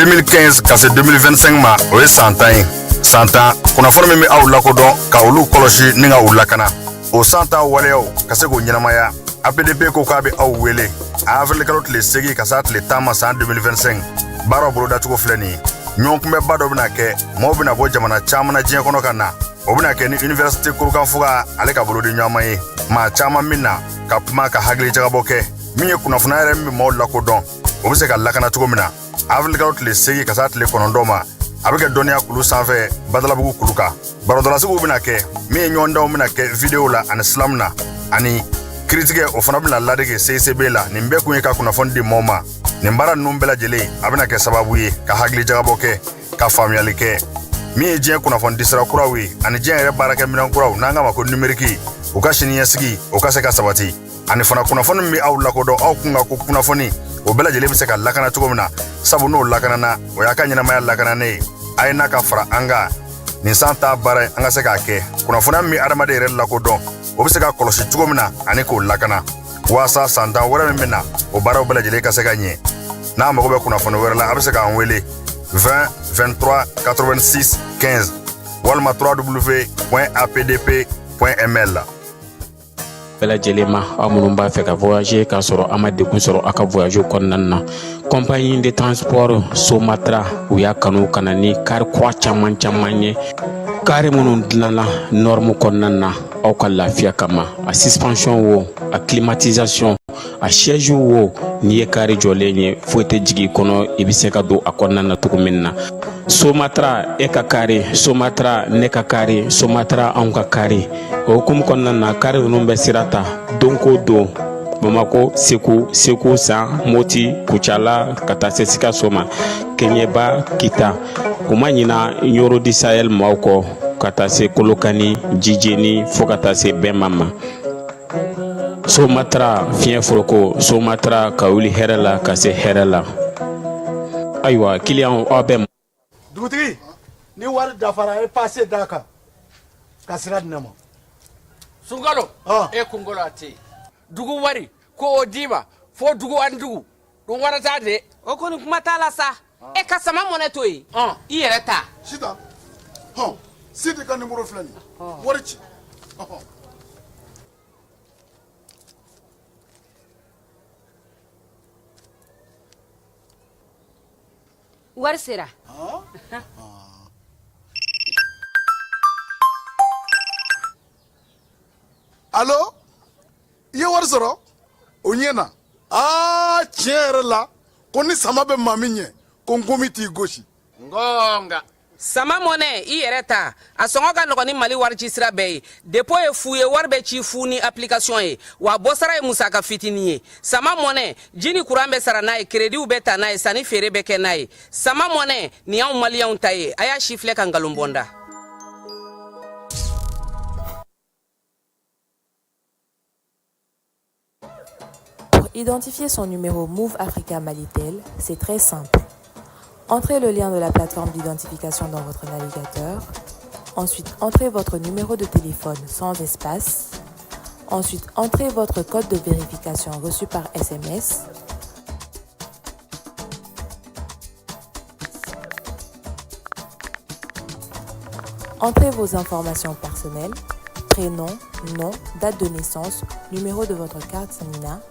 2015 ka se 2025 ma, o ye san 10 ye. San 10 kunnafoni min bɛ aw lakodɔn, ka olu kɔlɔsi ni ka u lakana, o san 10 waleyaw ka se k'o ɲɛnamaya, APDP ko k'a bɛ aw wele avril kalo tile 8 ka s'a tile 10 ma san 2025. Baaraw bolodacogo filɛ nin ye: ɲɔgɔnkunbɛnba dɔ bɛna kɛ, maaw bɛna bɔ jamana caman na diɲɛ kɔnɔ ka na. O bɛna kɛ ni université Kurukanfuga ale ka bolodi ɲɔgɔnma ye. Maa caman min na ka kuma, ka hakilijagabɔ kɛ min ye kunnafoniya yɛrɛ min bɛ maaw lakodɔn, o bɛ se ka lakana cogo min na. Avril kalo tile 8 ka s'a tile 9 ma, a bɛ kɛ dɔnniya kulu sanfɛ, Badalabugu kulu kan. Barodalasigiw bɛna kɛ min ye, ɲɔgɔndanw bɛna kɛ video la ani slam na, ani kiritigɛ o fana bɛna ladege CICB la. Nin bɛɛ kun ye ka kunnafoni di maaw ma. Nin baara ninnu bɛɛ lajɛlen, a bɛna kɛ sababu ye ka hakilijagabɔ kɛ, ka faamuyali kɛ min ye diɲɛ kunnafoni disira kuraw ye ani diɲɛ yɛrɛ baarakɛminɛn kuraw, n'an k'a ma ko numérique, u ka siniɲɛsigi o ka se ka sabati, ani fana kunnafoni min bɛ aw lakodɔn, aw kun ka ko kunnafoni, o bɛɛ lajɛlen bɛ se ka lakana cogo min na, sabu n'o lakanana, o y'a ka ɲɛnamaya lakananen ye. A ye n'a ka fara an kan nin san ta baara ye, an ka se k'a kɛ kunnafoniya min bɛ adamaden yɛrɛ lakodɔn, o bɛ se ka kɔlɔsi cogo min na ani k'o lakana, waasa san 10 wɛrɛ min bɛ na, o baaraw bɛɛ lajɛlen ka se ka ɲɛ. N'a mago bɛ kunnafoni wɛrɛ la, a bɛ se k'an wele 20 23 86 15 walima www.apdp.ml. Bɛɛ lajɛlen ma, aw minnu b'a fɛ ka voyager k'a sɔrɔ a ma degun sɔrɔ aw ka voyage kɔnɔna na, compagnie de transport Somatra, u y'a kanu ka na ni kari kura caman caman ye, kari minnu dilanna norme kɔnɔna na aw ka lafiya kama. A suspension wo, a climatisation, a siège wo, n'i ye kari jɔlen ye, foyi tɛ jigin i kɔnɔ, i bɛ se ka don a kɔnɔna na cogo min na. Somatra, e ka kari Somatra, ne ka kari Somatra, anw ka kari. O hukumu kɔnɔna na, kari ninnu bɛ sira ta don ko don Bamako, Segu, Segu San, Moti, Kucala, ka taa se Sikaso ma, Keɲeba, Kita. U ma ɲina Ɲoro du Sahel maaw kɔ, ka taa se Kolokani, Jijeni, fo ka taa se Bɛnma ma. Somatra fiɲɛ foroko, Somatra ka wuli hɛrɛ la ka se hɛrɛ la. Ayiwa, kiliyanw, aw bɛ Dugutigi, ni wari dafara, a ye passe d'a kan ka sira di ne ma. Sunkalo e kunkolo a tɛ yen. Dugu wari ko o d'i ma fo dugu ani dugu dun wara t'a de. O kɔni, kuma t'a la sa. E ka Sama Mɔnɛ to yen, i yɛrɛ ta. Sitan hɔn, Sidi ka nimoro filɛ nin ye, wari ci ɔhɔn. Wari sera. Alo, i ye wari sɔrɔ o ɲɛ na. Aa, tiɲɛ yɛrɛ la, ko ni sama bɛ maa min ɲɛ, ko nkomi t'i gosi. Ngonga. Sama Mɔnɛ, i yɛrɛ ta, a sɔngɔ ka nɔgɔn ni Mali wari ci sira bɛɛ ye. Dépôt ye fu ye, wari bɛ ci fu ni application ye, wa bɔsara ye musaka fitinin ye. Sama Mɔnɛ, ji ni kuran bɛ sara n'a ye, créditw bɛ ta n'a ye, sanni feere bɛ kɛ n'a ye. Sama Mɔnɛ nin y'anw maliyɛnw ta ye. A y'a si filɛ ka nkalon bɔnda. Pour identifier son numéro Moov Africa Malitel, c'est très simple. Entrez le lien de la plateforme d'identification dans votre navigateur. Ensuite, entrez votre numéro de téléphone sans espace. Ensuite, entrez votre code de vérification reçu par SMS. Entrez vos informations personnelles, prénom, nom, date de naissance, numéro de votre carte NINA.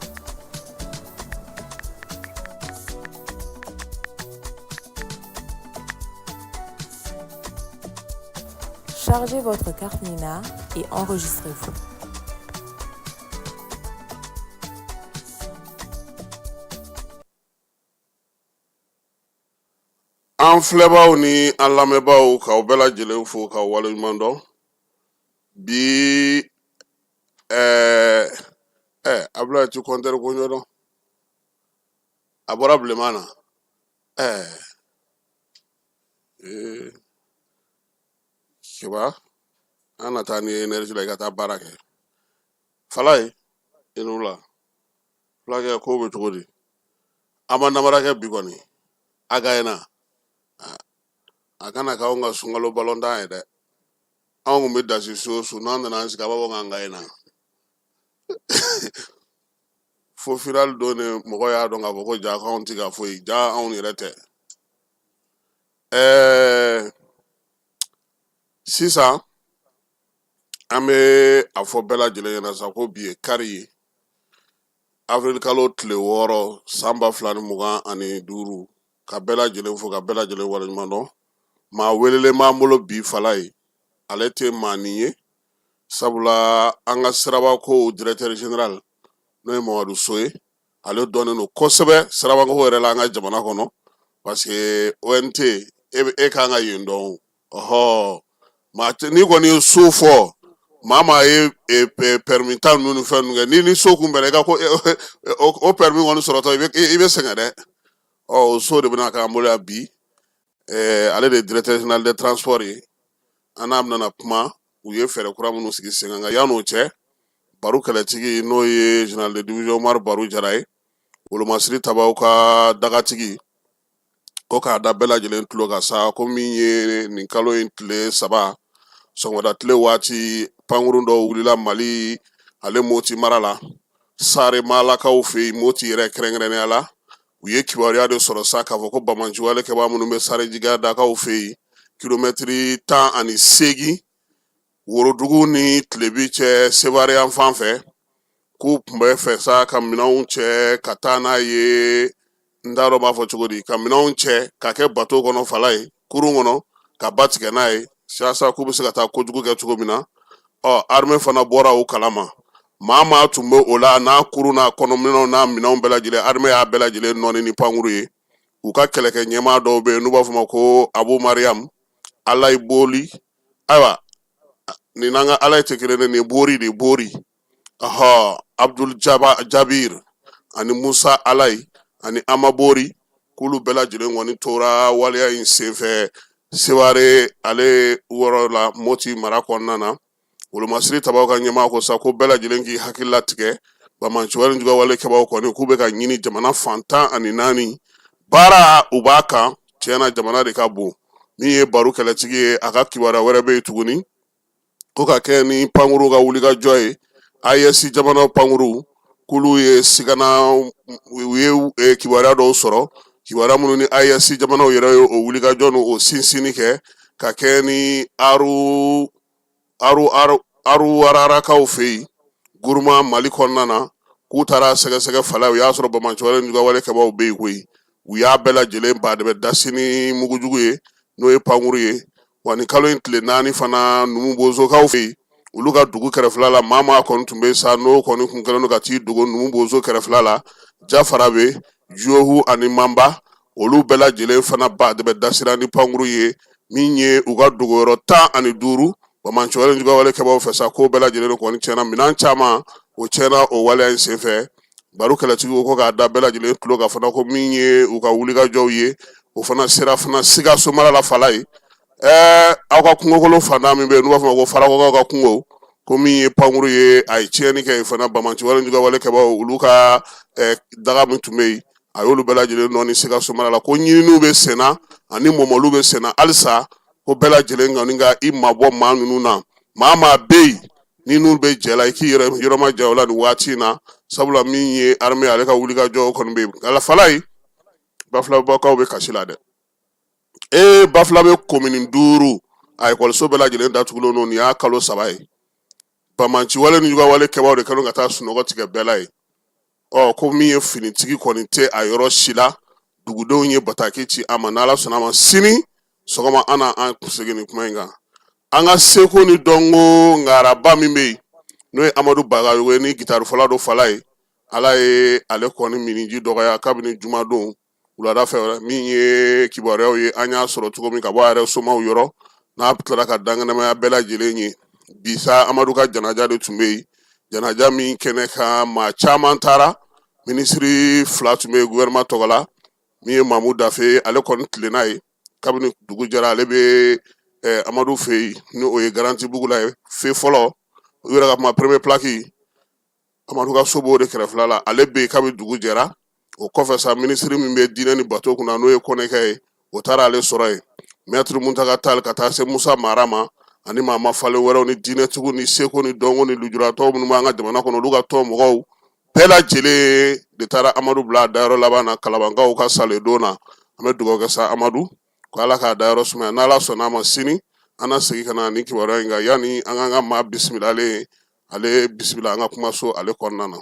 Chargez votre carte NINA et enregistrez-vous. An filɛbaaw ni an lamɛnbaaw, k'aw bɛɛ lajɛlen fo k'aw waleɲuman dɔn. Bi ɛɛ ɛ Abulayi ti kɔntɛri ko ɲɛdɔn, a bɔra bilenman na. Ɛɛ ee Seba, an na taa ni énergie la, i ka taa baara kɛ. Falaye, i ni wula. Fulakɛ, ko bɛ cogo di? An ma namara kɛ bi kɔni, a gaɲɛna. A kana k'anw ka sunkalo balontan ye dɛ. Anw kun bɛ dasi su o su, n'an nana an sigi, a b'a fɔ k'an gaɲɛna. Fo final don de mɔgɔ y'a dɔn k'a fɔ ko ja k'anw tɛ ka foyi ja, anw yɛrɛ tɛ. Ɛɛ sisan an bɛ a fɔ bɛɛ lajɛlen ɲɛna sa ko bi ye kari ye, avril kalo tile 6, san 2025. Ka bɛɛ lajɛlen fo ka bɛɛ lajɛlen waleɲuman dɔn. Maa welelen b'an bolo bi, Falaye. Ale tɛ maanin ye, sabula an ka sirabakow directeur général, n'o ye Mamadu So ye, ale dɔnnen don kosɛbɛ sirabako yɛrɛ la an ka jamana kɔnɔ, parce que ONT e kan ka yen dɔn. Ɔhɔ, maa n'i kɔni ye so fɔ, maa maa ye permis ta ninnu ni fɛn ninnu kɛ, ni so kun bɛnna i ka ko o permis kɔni sɔrɔtɔ, i bɛ sɛgɛn dɛ. Ɔ o so de bɛna k'an bolo yan bi. Ale de ye directeur général des transports ye. An n'a bɛna kuma u ye fɛɛrɛ kura minnu sigi sen kan. Nka yan'o cɛ, baro kɛlɛtigi, n'o ye général de division Umaru Baru Jara ye, wolomasiri tabaw ka dagatigi, ko k'a da bɛɛ lajɛlen tulo kan sa ko min ye nin kalo in tile 3 sɔgɔmada tile waati, pankurun dɔw wulila Mali ale Moti mara la, Sare Malakaw fɛ yen, Moti yɛrɛ kɛrɛnkɛrɛnnenya la. U ye kibaruya de sɔrɔ sa k'a fɔ ko banbaanciwale kɛbaa minnu bɛ Sare Jigadakaw fɛ yen, kilomɛtiri 18 worodugu ni tilebi cɛ, Sevare yan fan fɛ, k'u tun bɛ fɛ sa ka minɛnw cɛ ka taa n'a ye, n t'a dɔn b'a fɔ cogo di, ka minɛnw cɛ ka kɛ bato kɔnɔ, Falaye, kurun kɔnɔ, ka ba tigɛ n'a ye, siasa k'u bɛ se ka taa kojugu kɛ cogo min na. Ɔ armée fana bɔra o kalama. Maa maa tun bɛ o la, n'a kurun n'a kɔnɔminɛnw n'a minɛnw bɛɛ lajɛlen, armée y'a bɛɛ lajɛlen nɔɔni ni pankuru ye. U ka kɛlɛkɛ ɲɛmaa dɔw bɛ yen n'u b'a fɔ ma ko Abu Mariam Alayi Boli. Ayiwa, nin n'an ka Ala tɛ kelen ye, nin ye Bori de, Bori. Ɔhɔ, Abdul Jaba Jabir ani Musa Alayi ani Amabori, k'olu bɛɛ lajɛlen kɔni tora waleya in senfɛ Seware ale wɔrɔ la, Moti mara kɔnɔna na. Wolomasiri tabaw ka ɲɛmaa ko sa ko bɛɛ lajɛlen k'i hakili latigɛ, banbaanciwale juguwale kɛbaw kɔni k'u bɛ ka ɲini jamana fan 14, baara u b'a kan. Tiɲɛna, jamana de ka bon. Min ye baro kɛlɛtigi ye, a ka kibaruya wɛrɛ bɛ yen tuguni, ko ka kɛ ni pankuru ka wulikajɔ ye, AES jamanaw pankuru, k'olu ye sigana, u ye kibaruya dɔw sɔrɔ, kibaruya minnu ni AES jamanaw yɛrɛ ye o wulikajɔ n'o sinsinni kɛ ka kɛ ni aru aru aru aruwararakaw fɛ yen, Guruma, Mali kɔnɔna na, k'u taara sɛgɛsɛgɛ, Falaye, u y'a sɔrɔ banbaanciwale juguwale kɛbaw bɛ yen koyi. U y'a bɛɛ lajɛlen ba de bɛ dasi ni mugujugu ye, n'o ye pankuru ye. Wa nin kalo in tile 4 fana, Numubozokaw fɛ yen, olu ka dugu kɛrɛfɛla la, maa maa kɔni tun bɛ sa, n'o kɔni kun kɛlen don ka t'i dogo Numubozo kɛrɛfɛla la, Jafarabe, Johu ani Manba, olu bɛɛ lajɛlen fana ba de bɛ dasira ni pankuru ye. Min ye u ka dogoyɔrɔ 15 banbaanciwale juguwale kɛbaw fɛ sa, ko bɛɛ lajɛlen kɔni tiɲɛna, minɛn caman o tiɲɛna o waleya in senfɛ. Baro kɛlɛtigiw ko k'a da bɛɛ lajɛlen tulo kan fana ko min ye u ka wulikajɔw ye, o fana sera fana Sikaso mara la, Falaye. Ɛɛ aw ka kungokolo fantan min bɛ yen n'u b'a fɔ ma ko Farakɔkaw ka kungo, ko min ye pankuru ye, a ye tiɲɛni kɛ yen fana. Banbaanciwale juguwale kɛbaw, olu ka daga min tun bɛ yen, a y'olu bɛɛ lajɛlen nɔɔni Sikaso mara la. Ko ɲininiw bɛ senna ani mɔmɔliw bɛ senna halisa, ko bɛɛ lajɛlen kɔni ka i mabɔ maa ninnu na. Maa maa bɛ yen ni n'u bɛ jɛ la, i k'i yɛrɛ yɔrɔ majanya o la nin waati in na, sabula min ye armée ale ka wulikajɔ kɔni bɛ yen. Ala, Falaye, Bafulabakaw bɛ kasi la dɛ. Ee, Bafulabe komini 5, a ekɔliso bɛɛ lajɛlen datugulen don, nin y'a kalo 3 ye. Banbaanciwale ni juguwale kɛbaw de kɛlen ka taa sunɔgɔ tigɛ bɛɛ la ye. Ɔ ko min ye finitigi kɔni tɛ a yɔrɔ si la. Dugudenw ye bataki ci a ma. N'Ala sɔnna a ma, sini sɔgɔma an na an segin nin kuma in kan. An ka seko ni dɔnko ŋaraba min bɛ yen, n'o ye Amadu Bagayogo ye, ni gitarifɔla don, Falaye, Ala ye ale kɔni miniji dɔgɔya kabini jumadon. Wulada fɛ, min ye kibaruyaw ye an y'a sɔrɔ cogo min ka bɔ a yɛrɛ somaw yɔrɔ, n'a tilara ka dankɛnɛmaya bɛɛ lajɛlen ye, bi sa Amadu ka janaja de tun bɛ yen. Janaja min kɛnɛ kan, maa caman taara. Minisiri fila tun bɛ yen gouvernement tɔgɔ la, min ye Mamu Dafe, ale kɔni tilenna ye kabini dugu jɛra. Ale bɛ Amadu fɛ yen, ni o ye Garantibugu la ye. Feu fɔlɔ, u yɛrɛ ka kuma, premier plaque, Amadu ka so b'o de kɛrɛfɛla la. Ale bɛ yen kabini dugu jɛra. O kɔfɛ sa, minisiri min bɛ diinɛ ni bato kunna, n'o ye Kɔnɛkɛ ye, o taara ale sɔrɔ yen. Maître Muntaga Tall, ka taa se Musa Mara ma, ani maa ma falen wɛrɛw, ni diinɛtigiw, ni seko ni dɔnko ni lujuratɔw minnu b'an ka jamana kɔnɔ, olu ka tɔn mɔgɔw bɛɛ lajɛlen de taara Amadu bila a dayɔrɔ laban na, Kalabankaw ka saledon na. An bɛ dugawu kɛ sa Amadu ko Ala k'a dayɔrɔ sumaya. N'Ala sɔnna a ma, sini an na segin ka na ni kibaruya in kan. Yanni an k'an ka maa bisimilalen ale bisimila an ka kumaso ale kɔnɔna na.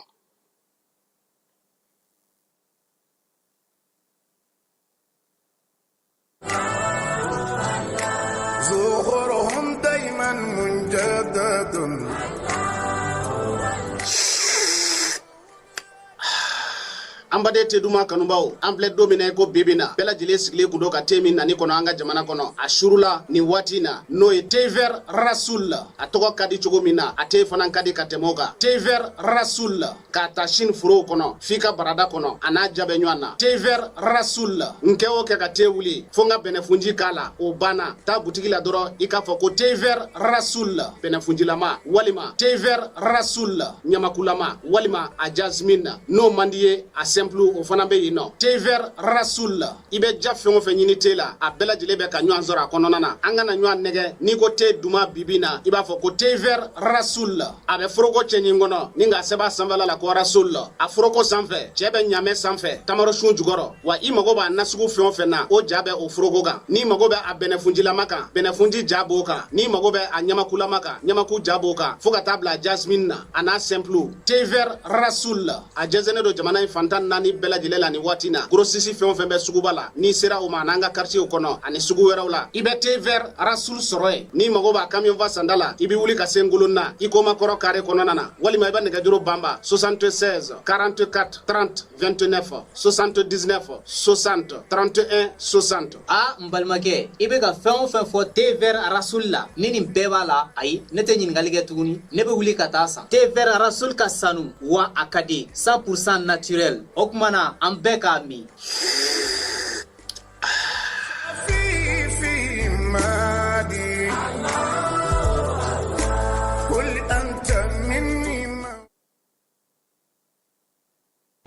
An baden te duman kanubaw, an filɛ don min na i ko bi bi na, bɛɛ lajɛlen sigilen kun don ka te min nani kɔnɔ an ka jamana kɔnɔ. A surula nin waati na, n'o ye thé vert Rasoul. A tɔgɔ ka di cogo min na, a te fana ka di ka tɛmɛ o kan. Thé vert Rasoul, k'a ta Chine forow kɔnɔ f'i ka barada kɔnɔ, a n'a ja bɛ ɲɔgɔn na. Thé vert Rasoul, n kɛ o kɛ ka te wuli fo n ka bɛnɛfunji k'a la, o banna. Taa butigi la dɔrɔn, i k'a fɔ ko thé vert Rasoul bɛnɛfunjilama, walima thé vert Rasoul ɲamakulama, walima a jasmine. N'o man di ye, a simple, o fana bɛ yen nɔ. Thé vert Rasoul, i bɛ ja fɛn o fɛn ɲini te la, a bɛɛ lajɛlen bɛ ka ɲɔgɔn sɔrɔ a kɔnɔna na. An kana ɲɔgɔn nɛgɛ. N'i ko te duman bibi na, i b'a fɔ ko thé vert Rasoul. A bɛ foroko cɛɲi kɔnɔ ni k'a sɛbɛn a sanfɛla la ko Rasoul. A foroko sanfɛ, cɛ bɛ ɲamɛ sanfɛ, tamarosun jukɔrɔ. Wa i mago b'a nasugu fɛn o fɛn na, o ja bɛ o foroko kan. N'i mago bɛ a bɛnɛfunjilama kan, bɛnɛfunji ja b'o kan. N'i mago bɛ a ɲamakulama kan, ɲamaku ja b'o kan, fo ka taa bila jasmine na, a n'a simple. Thé vert Rasoul, a jɛnsɛnnen don jamana in fan 14 bɛɛ lajɛlen la nin waati na. Grossiste fɛn o fɛn bɛ suguba la, n'i sera o ma, an'an ka quartier kɔnɔ ani sugu wɛrɛw la, i bɛ thé vert Rasoul sɔrɔ yen. N'i mago b'a camion fa sanda la, i bɛ wuli ka se Ngolonna, i koma kɔrɔ carré kɔnɔna na, walima i bɛ nɛgɛjuru banba 76 44 30 29, 79 60 31 60. A n balimakɛ, i bɛ ka fɛn o fɛn fɔ thé vert Rasoul la, ni nin bɛɛ b'a la, ayi, ne tɛ ɲininkali kɛ tuguni. Ne bɛ wuli ka taa san. Thé vert Rasoul ka sanu wa a ka di, 100% naturel. O tuma na, an bɛɛ k'a min.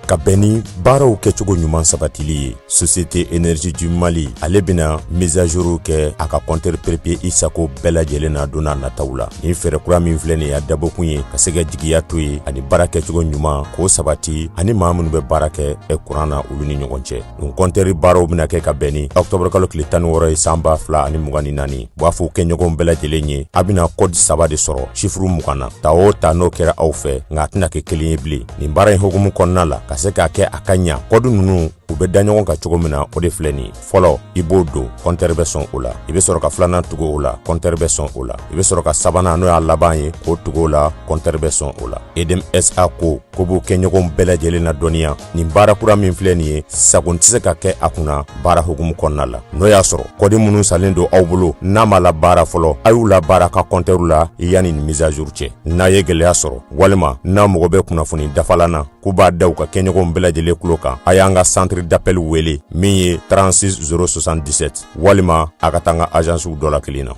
Ka bɛn ni baaraw kɛcogo ɲuman sabatili ye, Société Énergie du Mali ale bɛna mise à jour kɛ a ka compteur prépayé i sago bɛɛ lajɛlen na don n'a nataw la. Nin fɛɛrɛ kura min filɛ nin ye, a dabɔkun ye ka se ka jigiya to ye ani baara kɛcogo ɲuman k'o sabati ani maa minnu bɛ baara kɛ kuran na, olu ni ɲɔgɔn cɛ. Nin compteur baaraw bɛna kɛ ka bɛn ni octobre kalo tile 16 ye, san 2024. U b'a fɔ kɛɲɔgɔnw bɛɛ lajɛlen ye, a bɛna code saba de sɔrɔ chiffre 20 na. Ta o ta, n'o kɛra aw fɛ, nka a tɛna kɛ kelen ye bilen. Nin baara in hukumu kɔnɔna la, ka se k'a kɛ a ka ɲa, code ninnu u bɛ da ɲɔgɔn kan cogo min na, o de filɛ nin ye. Fɔlɔ, i b'o don, compteur bɛ sɔn o la. I bɛ sɔrɔ ka filanan tugu o la, compteur bɛ sɔn o la. I bɛ sɔrɔ ka sabanan, n'o y'a laban ye, k'o tugu o la, compteur bɛ sɔn o la. EDM SA ko ko b'u kɛɲɔgɔnw bɛɛ lajɛlen na dɔnniya, nin baara kura min filɛ nin ye, sago tɛ se ka kɛ a kunna baara hukumu kɔnɔna la. N'o y'a sɔrɔ code minnu salen don aw bolo, n'a ma la baara fɔlɔ, a y'u la baara ka compteur la yanni nin mise à jour cɛ. N'a ye gɛlɛya sɔrɔ, walima n'a mago bɛ kunnafoni dafalan na, k'u b'a da u ka kɛɲɔgɔnw bɛɛ lajɛlen tulo kan, a y'an ka centre d'appel wele min ye 36 077, walima a ka taa an ka agencew dɔ la kelen na.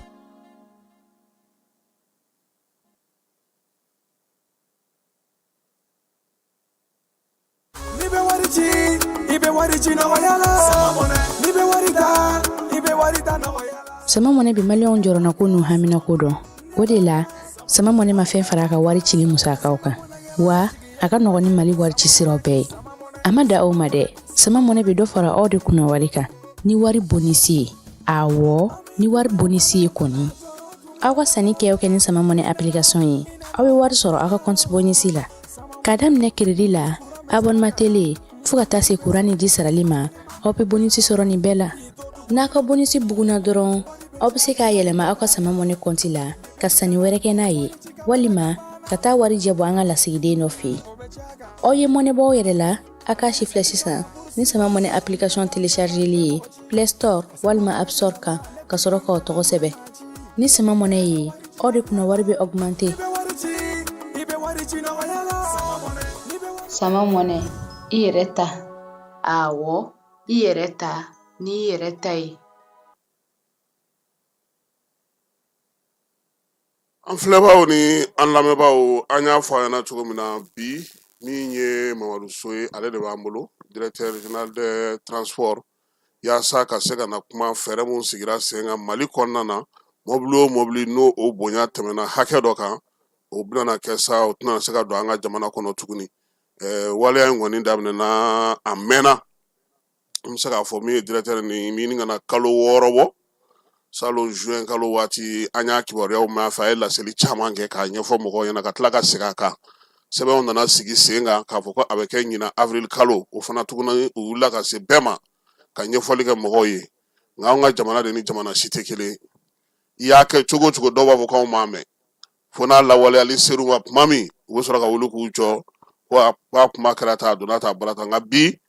N'i bɛ wari ci, i bɛ wari ci nɔgɔya la. N'i bɛ wari ta, i bɛ wari ta nɔgɔya la. Sama Money bɛ maliyɛnw jɔrɔnako n'u haminako dɔn. O de la, Sama Money ma fɛn fara a ka wari cili musakaw kan, wa a ka nɔgɔn ni Mali wari ci siraw bɛɛ ye. A ma da aw ma dɛ, Sama Money bɛ dɔ fara aw de kunna wari kan ni wari bonisi ye. Awɔ, ni wari bonisi ye kɔni. Aw ka sanni kɛ o kɛ ni Sama Money application ye, aw bɛ wari sɔrɔ aw ka compte bonisi la. K'a daminɛ crédit la, abonnement télé, fo ka taa se kuran ni ji sarali ma, aw bɛ bonisi sɔrɔ nin bɛɛ la. N'a ka bonisi bugunna dɔrɔn, aw bɛ se k'a yɛlɛma aw ka Sama Money compte la ka sanni wɛrɛ kɛ n'a ye, walima ka taa wari jɛ bɔ an ka lasigiden dɔ fɛ yen. Aw ye mɔnɛ bɔ aw yɛrɛ la, a k'a si filɛ sisan. Ni Sama Money application téléchargeli ye Play Store walima App Store kan ka sɔrɔ k'aw tɔgɔ sɛbɛn. Ni Sama Money ye, aw de kunna wari bɛ augmenter. Sama Money, i yɛrɛ ta. Awɔ, i yɛrɛ ta n'i yɛrɛ ta ye. An filɛbaaw ni an lamɛnbaaw, an y'a fɔ a ɲɛna cogo min na bi, min ye Mamadu So ye, ale de b'an bolo, directeur général de transport, yaasa ka se ka na kuma fɛɛrɛ mun sigira sen kan Mali kɔnɔna na. Mɔbili o mɔbili n'o o bonya tɛmɛna hakɛ dɔ kan, o bɛna kɛ sa, o tɛna se ka don an ka jamana kɔnɔ tuguni. Waleya in kɔni daminɛna a mɛnna. An bɛ se k'a fɔ min ye directeur ni min ka na kalo 6 bɔ, salon juin kalo waati, an y'a kibaruyaw mɛn a fɛ. A ye laseli caman kɛ k'a ɲɛfɔ mɔgɔw ɲɛna, ka tila ka segin a kan. Sɛbɛnw nana sigi sen kan k'a fɔ ko a bɛ kɛ ɲinan avril kalo. O fana tuguni, u wulila ka se bɛɛ ma ka ɲɛfɔli kɛ mɔgɔw ye. Nka anw ka jamana de ni jamana si tɛ kelen. I y'a kɛ cogo o cogo, dɔw b'a fɔ k'anw m'a mɛn, fo n'a lawaleyali ser'u ma tuma min, u bɛ sɔrɔ ka wuli k'u jɔ ko a kuma kɛra tan, a donna tan, a bɔra tan. Nka bi,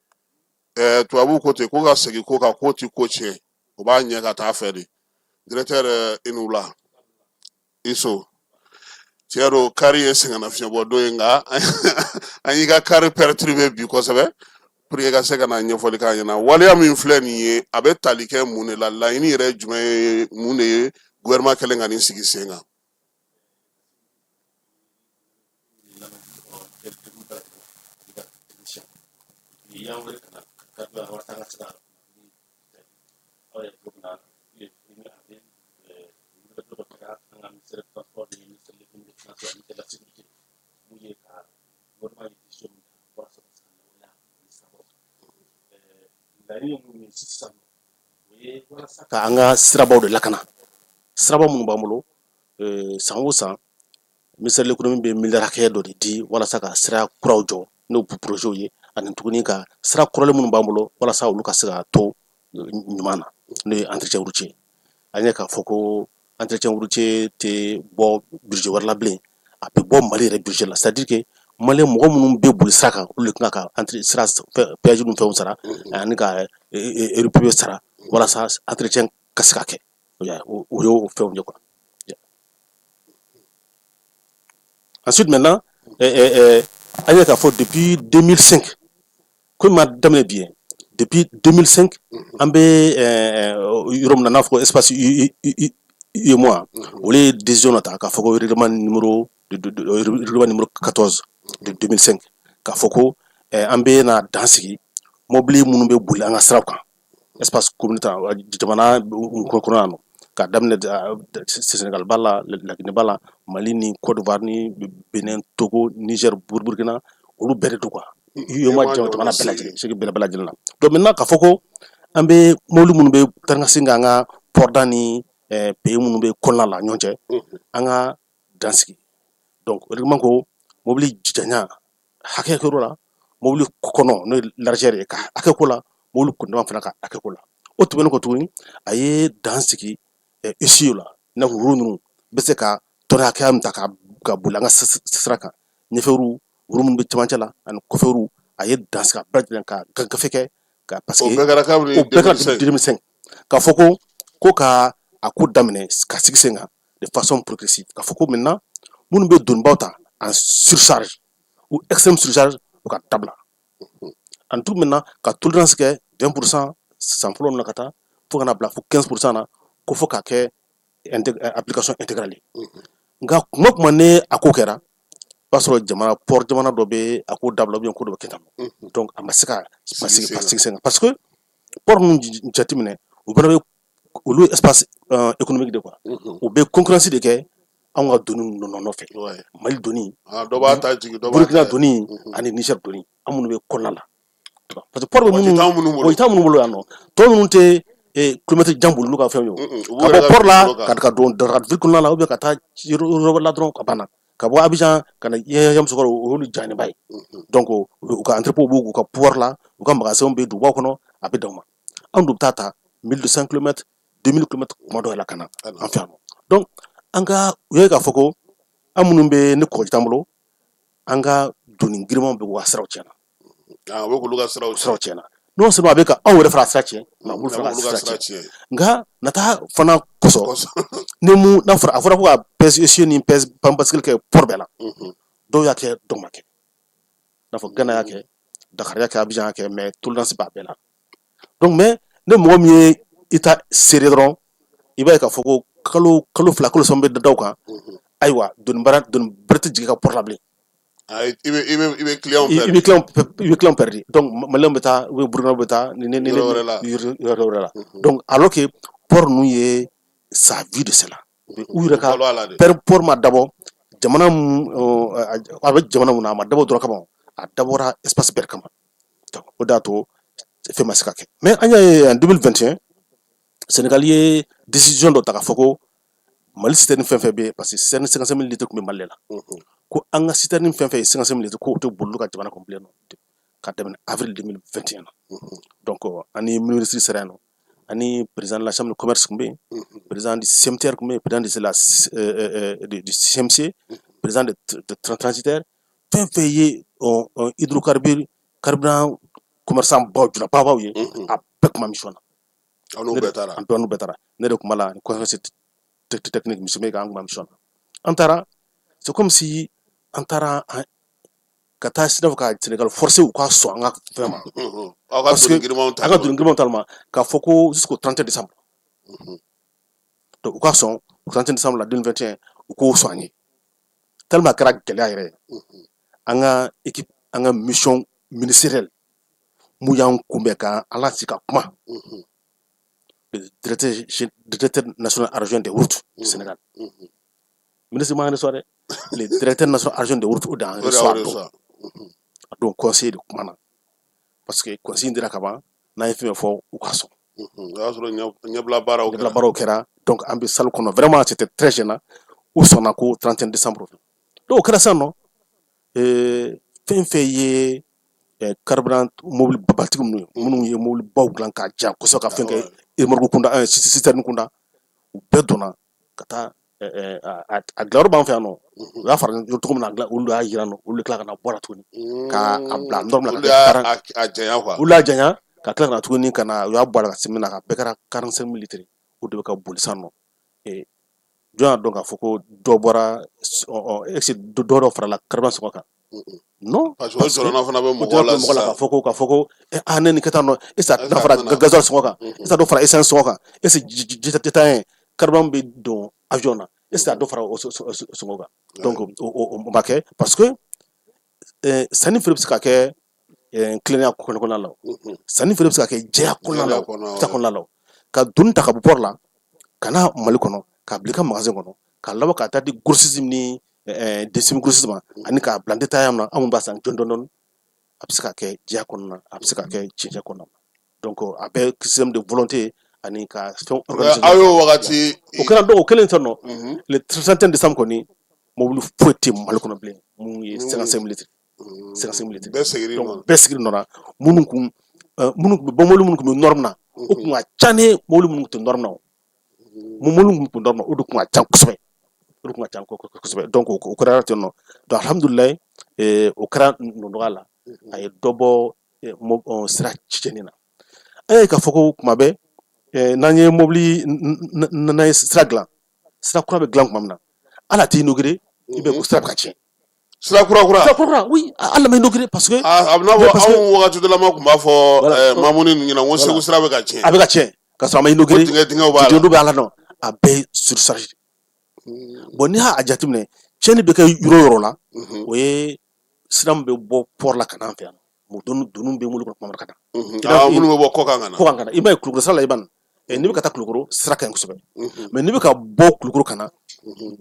tubabuw ko ten ko ka segin ko kan k'o ti ko tiɲɛ, o b'a ɲɛ ka taa fɛ de. Directeur, i ni wula. I so. Tiɲɛ don, kari ye sɛgɛnnafiɲɛbɔ don ye, nka an y'i ka kari perturber bi kosɛbɛ pour que ka se ka na ɲɛfɔli k'a ɲɛna. Waleya min filɛ nin ye, a bɛ tali kɛ mun de la? Laɲini yɛrɛ jumɛn ye? Mun de ye gouvernement kɛlen ka nin sigi sen kan? Ka an ka sirabaw de lakana, siraba minnu b'an bolo. San o san, ministère de l'économie bɛ miliyari hakɛ dɔ de di walasa ka sira kuraw jɔ, n'o projetw ye, ani tuguni ka sira kɔrɔlen minnu b'an bolo, walasa olu ka se ka to ɲuman na, n'o ye entretien routier. An ye k'a fɔ ko entretien routier tɛ bɔ budget wɛrɛ la bilen, a bɛ bɔ Mali yɛrɛ budget la. C'est à dire que Mali mɔgɔ minnu bɛ boli sira kan, olu de kan ka sira péage ni fɛnw sara, ani ka RPV sara, walasa entretien ka se ka kɛ. O y'o fɛnw ye quoi. Ensuite maintenant, an ye k'a fɔ depuis 2005, ko in ma daminɛ bi ye, depuis 2005, an bɛ yɔrɔ min na, n'a fɔ ko espace UEMOA, olu ye décision dɔ ta k'a fɔ ko règlement numéro 14 de 2005, k'a fɔ ko an bɛ na dan sigi mobili minnu bɛ boli an ka siraw kan, espace communautaire jamana kɔnɔ yan nɔ, k'a daminɛ Sénégal b'a la, Laginɛ b'a la, Mali ni Côte d'Ivoire ni Benin, Togo, Niger, Burkina, olu bɛɛ de don quoi, UEMOA jamana bɛɛ lajɛlen, segi bɛɛ lajɛlen na. Donc maintenant, k'a fɔ ko an bɛ mobili minnu bɛ taa ni ka segin k'an ka port ni pays minnu bɛ kɔnɔna la ɲɔgɔn cɛ, an ka dan sigi. Donc règlement ko mobili janya hakɛ kɛr'o la, mobili kɔnɔ, n'o ye largeur ye, ka hakɛ ko la, mobili kundama fana ka hakɛ ko la. O tɛmɛnen kɔ tuguni, a ye dan sigi essieu la, i n'a fɔ roue ninnu bɛ se ka tɔnɔ hakɛya min ta ka boli an ka sira kan, ɲɛfɛ roue, roue minnu bɛ cɛmancɛ la, ani kɔfɛ roue, a ye dan sigi a bɛɛ lajɛlen ka gafe kɛ ka parce que o bɛɛ kɛra kabini o bɛɛ kɛra 2005, k'a fɔ ko ka a ko daminɛ ka sigi sen kan de façon progressive, k'a fɔ ko maintenant minnu bɛ donibaw ta en surcharge ou extrême surcharge, u ka dabila. En tout maintenant, ka tolérance kɛ 20% san fɔlɔ na, ka taa fo ka na bila fo 15% na, ko fo k'a kɛ application intégrale ye. Nka kuma ne a ko kɛra, o b'a sɔrɔ jamana port jamana dɔ bɛ a ko dabila ou bien ko dɔ bɛ kɛ tan. Donc a ma se ka sigi sen kan, parce que port ninnu jateminɛ, u fana bɛ olu espace économique de quoi, u bɛ concurrence de kɛ anw ka doni ninnu nɔfɛ, Mali doni, dɔ b'a ta jigin, dɔ b'a Burkina doni ani Niger doni, an minnu bɛ kɔnɔna la, parce que port bɛ minnu o t'an minnu bolo yan nɔ, tɔ ninnu tɛ kilomɛtiri jan boli n'u ka fɛnw ye, ka bɔ port la ka don ville kɔnɔna la ou bien ka taa yɔrɔ wɛrɛ la dɔrɔn, ka banna, ka bɔ Abidjan ka na Yamoussoukro, o y'olu jannenba ye. Donc u ka entrepôt b'u ka pouvoir la, u ka magasin bɛ dugubaw kɔnɔ, a bɛ dan u ma. Anw dun bɛ taa ta 1200 km, 2000 km kuma dɔw la ka na an fɛ yan nɔ. Donc an ka u ye k'a fɔ ko an minnu bɛ ni kɔgɔji t'an bolo, an ka doni girinmanw bɛ k'u ka siraw tiɲɛna. U bɛ k'olu ka siraw tiɲɛna. Non seulement a bɛ ka anw yɛrɛ fana sira tiɲɛ, mais a b'olu fana ka sira tiɲɛ. Nka nata fana kosɔn, ni mun n'a fɔra, a fɔra ko ka pèse-essieu ni pèse panne-bascule kɛ port bɛɛ la. Dɔw y'a kɛ, dɔw ma kɛ. I n'a fɔ Gana y'a kɛ, Dakar y'a kɛ, Abidjan y'a kɛ, mais tolérance b'a bɛɛ la. Donc mais ne mɔgɔ min ye i ta seere dɔrɔn, i b'a ye k'a fɔ ko kalo kalo 2, kalo 3 bɛ da kan. Ayiwa, doni bara doni bɛrɛ tɛ jigin ka port la bilen. I bɛ i bɛ i bɛ client i bɛ client, i bɛ client perdu. Donc Maliyɛnw bɛ taa, u bɛ Burukina bɛ taa ni yɔrɔ wɛrɛ la. Yɔrɔ wɛrɛ la. Donc alors que port ninnu ye, ça vit de cela. U yɛrɛ ka port ma dabɔ jamana mun, a bɛ jamana mun na, a ma dabɔ dɔrɔn kama, a dabɔra espace bɛɛ kama. Donc o de y'a to fɛn ma se ka kɛ. Mais an y'a ye en 2021, Sénégal ye décision dɔ ta k'a fɔ ko Mali citerne fɛn fɛn bɛ yen, parce que citerne 55 000 litres tun bɛ Mali la, ko an ka citerne fɛn fɛn ye 55 000 litres, k'o tɛ boli ka jamana kɔnɔ bilen ka daminɛ avril 2021 na. Donc ani ministre sera yen nɔ, ani président de la chambre de commerce tun bɛ yen, président du CMTR tun bɛ yen, président de la du CMC, président de transitaire, fɛn fɛn ye hydrocarbure, carburant commerçant baw, julababaw ye, a bɛɛ kuma mission na. Aw n'u bɛɛ taara? An n'u bɛɛ taara. Ne de tun b'a la, conférence technique, monsieur Mega, an kun b'a mission na. An taara, c'est comme si an taara ka taa sira fɛ ka Sénégal forcer u ka sɔn an ka fɛn ma. Aw ka doni girimanw ta, an ka doni girimanw ta ma, k'a fɔ ko jusqu'au 31 décembre. Donc u ka sɔn au 31 décembre la 2021, u k'o sɔn an ye. Tellement a kɛra gɛlɛya yɛrɛ ye, an ka équipe, an ka mission ministérielle mun y'an kunbɛn ka an lasigi ka kuma, le directeur national adjoint des routes du Sénégal, ministre m'an reçoit dɛ, le directeur national adjoint des routes, o de y'an reçoit. A don conseiller de kuma na, parce que conseil dira ka ban, n'an ye fɛn fɔ, u ka sɔn. O y'a sɔrɔ ɲɛbila baaraw kɛra, ɲɛbila baaraw kɛra. Donc an bɛ salle kɔnɔ, vraiment c'était très gênant. U sɔnna ko 31 décembre. Donc o kɛra sisan nɔ, fɛn fɛn ye carburant mobili batigi minnu ye, minnu ye mobili baw dilan k'a ja kosɛbɛ, ka fɛn kɛ remorque kunda, citerne kunda, u bɛɛ donna ka taa a dilanyɔrɔ b'an fɛ yan nɔ. U y'a fara cogo min na, olu y'a yira nɔ, olu de tila ka na bɔ la tuguni k'a bila norme la. Olu y'a janya quoi. Olu y'a janya ka tila ka na tuguni ka na, u y'a bɔ a la ka se min na, ka bɛɛ kɛra 45 000 litres. O de bɛ ka boli sisan nɔ. Jɔn y'a dɔn k'a fɔ ko dɔ bɔra, est-ce que dɔ farala carburant sɔngɔ kan? Non. Parce que o jɔrɔna fana bɛ mɔgɔw la sisan k'a fɔ ko ah, ne nin kɛ tan nɔ, est ce que a tɛna fara gasoil sɔngɔ kan? Est ce que a dɔ fara essence sɔngɔ kan? Est ce que ji tɛ taa yen, carburant bɛ don avion na, est ce que a dɔ fara o sɔngɔ kan? Donc o ma kɛ, parce que sanni feere bɛ se ka kɛ tilennenya kɔnɔna la, sanni feere bɛ se ka kɛ jɛya kɔnɔna la, kɔnɔna la, ka doni ta ka bɔ port la ka na Mali kɔnɔ, k'a bila i ka magasin kɔnɔ, k'a laban ka taa di grossiste ni deuxième grossiste ma, ani k'a bila détaillant na, anw b'a san dɔɔni dɔɔni. A bɛ se ka kɛ jɛya kɔnɔna na, a bɛ se ka kɛ cɛncɛn kɔnɔna na. Donc a bɛɛ système de volonté ani ka fɛn organiser. Aw y'o wagati o kɛra. Donc o kɛlen sisan nɔ, le 31 décembre kɔni, mobili foyi tɛ Mali kɔnɔ bilen mun ye 55 litres, 55 litres. Bɛɛ seginna. Donc bɛɛ seginna nɔ na. Minnu kun bɛ bɔ, mobili minnu kun bɛ norme na, o kun ka ca ni mobili minnu tun tɛ norme na. O mobili minnu tun norme na, o de kun ka ca kosɛbɛ, o de kun ka ca kosɛbɛ. Donc o kɛra ten nɔ. Donc alhamdulilayi, o kɛra nɔgɔya la, a ye dɔ bɔ sira tiɲɛni na. An y'a ye k'a fɔ ko kuma bɛɛ, n'an ye mobili, n'an ye sira dilan, sira kura bɛ dilan tuma min na, hali a tɛ inauguré, i bɛ ko sira bɛ ka tiɲɛ. Sira kura kura? Sira kura kura, oui, hali a ma inauguré, parce que A bɛ n'a fɔ anw wagati dɔ la ma tun b'a fɔ Mamuni ɲɛna ko Segu sira bɛ ka tiɲɛ. A bɛ ka tiɲɛ ka sɔrɔ a ma inauguré. Dingɛ dingɛw b'a la. Dingɛ b'a la nɔ, a bɛɛ ye surcharge. Bon, n'i y'a jateminɛ, tiɲɛni bɛ kɛ yɔrɔ o yɔrɔ la, o ye sira min bɛ bɔ port la ka na an fɛ yan nɔ, doni bɛ mobili kɔnɔ tuma min ka na. Minnu bɛ bɔ kɔkan ka na. Kɔkan ka na, i b'a ye Kulukoro sira la, i b'a n'i bɛ ka taa Kulukoro, sira ka ɲi kosɛbɛ, mais n'i bɛ ka bɔ Kulukoro ka na,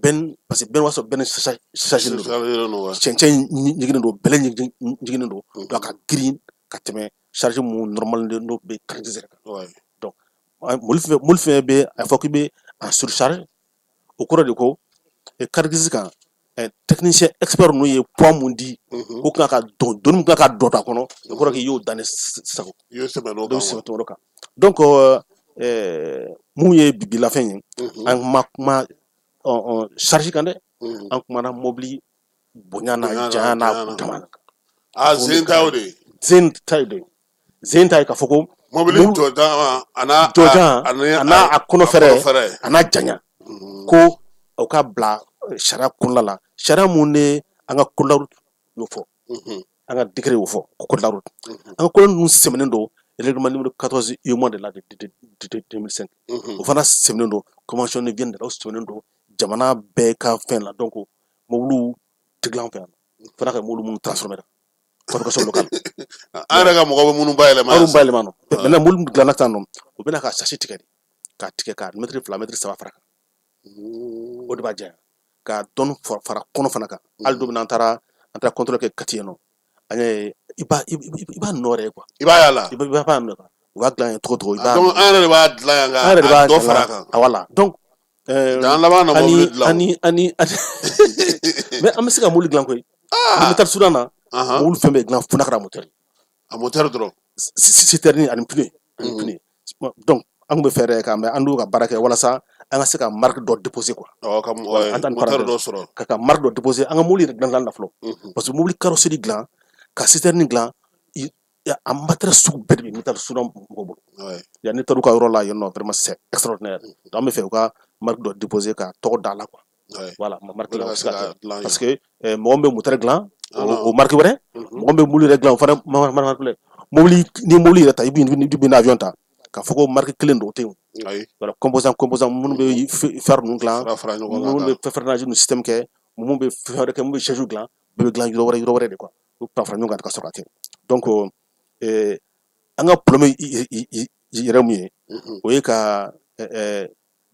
bɛn, parce que bɛn b'a sɔrɔ bɛn chargé don, cɛncɛn ɲiginnen don, bɛlɛ ɲiginnen don, donc a ka girin ka tɛmɛ charge mun normal n'o bɛ caractériser kan. Donc mobili fɛn bɛ a fɔ k'i bɛ en surcharge, o kɔrɔ de ko caractérise kan, technicien expert ninnu ye poids mun di ko kan ka don, doni mun kan ka don a kɔnɔ, o kɔrɔ k'i y'o dan ne sago. I y'o sɛbɛn o kan, o kan. Donc mun ye bibilafɛn ye, an ma kuma charge kan dɛ, an kumana mobili bonya n'a janya n'a kundama. A sen ta o de ye. Sen ta de ye. Zen ta ye k'a fɔ ko mobili jɔjan a n'a jɔjan a n'a a kɔnɔ fɛrɛ a n'a janya, ko o ka bila sariya kɔnɔna la, sariya mun de an ka code la route y'o fɔ, an ka décret y'o fɔ ko code la route. An ka code ninnu sɛmɛnen don règlement numéro 14 UEMOA de la de 2005. O fana sɛmɛnen don convention de Vienne de la, o sɛmɛnen don jamana bɛɛ ka fɛn la. Donc mobiliw tɛ dilan an fɛ yan, fana ka mobili minnu transformer fabrication locale. An yɛrɛ ka mɔgɔ bɛ minnu bayɛlɛma. Anw bayɛlɛma nɔ. Maintenant, mobili min dilanna tan nɔ, o bɛna ka châssis tigɛ de, k'a tigɛ ka mètre 2, mètre 3 fara kan, o de b'a janya, ka dɔɔni fara kɔnɔ fana kan. Hali don min na an taara contrôle kɛ Kati yen nɔ, an y'a ye, i b'a nɔ yɛrɛ ye quoi. I b'a y'a la. I b'a nɔ kan, u b'a dilan yen cogo cogo, i b'a Donc an yɛrɛ de b'a dilan yan an yɛrɛ de ka b'a dɔ fara a kan. Voilà, donc Dan laban na mobili dilan. Ani mais an bɛ se ka mobili dilan koyi. Ni bɛ taa Sudan na, mobili fɛn bɛɛ dilan fo n'a kɛra moteur ye. A moteur dɔrɔn. Citerne ani pneu. Donc an tun bɛ fɛɛrɛ kɛ, an d'u ka baara kɛ walasa an ka se ka marque dɔ déposer quoi. Ka moteur dɔ sɔrɔ. Ka marque dɔ déposer an ka mobili yɛrɛ dilan na fɔlɔ, parce que mobili carrosserie dilan, ka citerne dilan, a matériel sugu bɛɛ de bɛ Métal Soudan mɔgɔw bolo yan. Ne taar'u ka yɔrɔ la yen nɔ, vraiment c'est extraordinaire. Donc an bɛ fɛ u ka marque dɔ déposer, ka tɔgɔ da la quoi. Voilà, marque la se ka kɛ, parce que mɔgɔ min bɛ moteur dilan, o marque wɛrɛ, mɔgɔ min bɛ mobili yɛrɛ dilan, o fana marque wɛrɛ. Mobili ni mobili yɛrɛ ta, i bɛ avion ta k'a fɔ ko marque kelen don, o tɛ yen. Voilà, composant minnu bɛ fer ninnu dilan, minnu bɛ freinage ninnu système kɛ, minnu bɛ fɛn wɛrɛ kɛ, minnu bɛ siège dilan, bɛɛ bɛ dilan yɔrɔ wɛrɛ, yɔrɔ wɛrɛ de quoi. U bɛ fara ɲɔgɔn kan ka sɔrɔ ka kɛ. Donc an ka problème yɛrɛ mun ye, o ye ka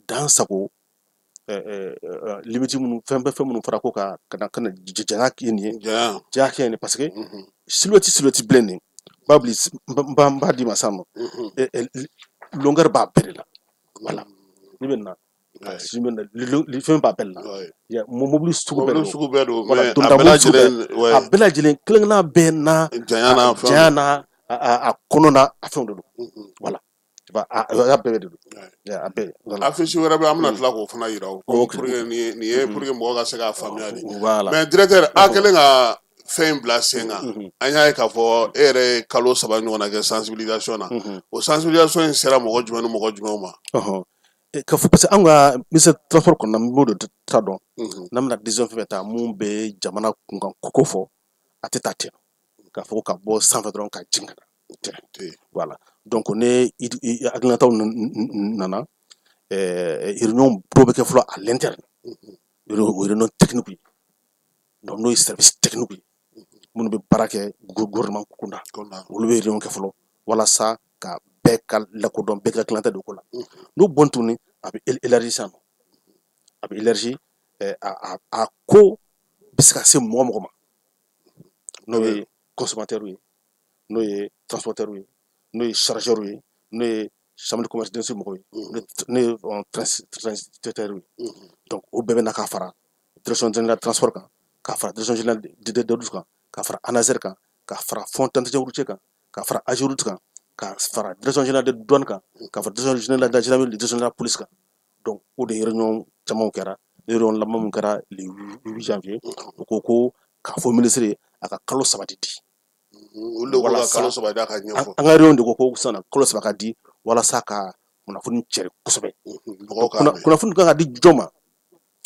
dan sago limite minnu, fɛn bɛɛ, fɛn minnu fɔra ko ka na janya kɛ nin ye, janya kɛ nin, parce que silhouette bilen nin b'a bili, n b'a d'i ma sisan nɔ, longueur b'a bɛɛ de la. Voilà, n'i bɛ na fɛn b'a bɛɛ la, mobili sugu bɛɛ don, sugu bɛɛ don. Voilà, donda mobili sugu bɛɛ, a bɛɛ lajɛlen kelen kelenna bɛɛ n'a janya n'a fɛnw, janya n'a a kɔnɔ n'a a fɛnw de don. Voilà, a bɛɛ de don, a bɛɛ. Affiche wɛrɛ bɛ, an bɛna tila k'o fana yira o, pour que nin ye, pour que mɔgɔ ka se k'a faamuya de. Mais directeur, a kɛlen ka fɛn in bila sen kan, an y'a ye k'a fɔ e yɛrɛ ye kalo 3 ɲɔgɔnna kɛ sensibilisation na. O sensibilisation in sera mɔgɔ jumɛn ni mɔgɔ jumɛnw ma? Ka fɔ parce que an ka ministère transport kɔnɔna, n b'o de ta dɔn, n'an bɛna décision fɛn fɛn ta mun bɛ jamana kunkan ko fɔ, a tɛ taa ten k'a fɔ ka bɔ sanfɛ dɔrɔn ka jigin ka na tɛ. Voilà, donc ne hakilinataw nana, réunion dɔw bɛ kɛ fɔlɔ à l'interne, o réunion technique ye. Donc n'o ye service technique ye minnu bɛ baara kɛ gouvernement kunda, olu bɛ réunion kɛ fɔlɔ walasa ka bɛɛ ka lakodɔn, bɛɛ ka hakilinata don ko la. N'o bɔn tuguni, a bɛ élargi sisan nɔ, a bɛ élargi, a ko bɛ se ka se mɔgɔ mɔgɔ ma, n'o ye consommateur ye, n'o ye transporteur ye, n'o ye chargeur ye, n'o ye chambre de commerce d'industrie mɔgɔw ye, n'o ye transitaire ye. Donc o bɛɛ bɛ na ka fara direction générale transport kan, ka fara direction générale des routes kan, ka fara ANASER kan, ka fara fonds d'entretien routier kan, ka fara AGEROUTE kan, ka fara direction générale des douanes kan, ka fara direction générale de la gendarmerie, direction générale police kan. Donc o de réunion camanw kɛra. Réunion laban min kɛra le 8 janvier, o ko k'a fɔ ministre ye a ka kalo 3 de di. Olu de ko ka kalo 3 d'a ka ɲɛfɔ. An ka réunion de ko sisan kalo 3 ka di walasa ka kunnafoni cɛri kosɛbɛ. Kunnafoni kan ka di jɔn ma?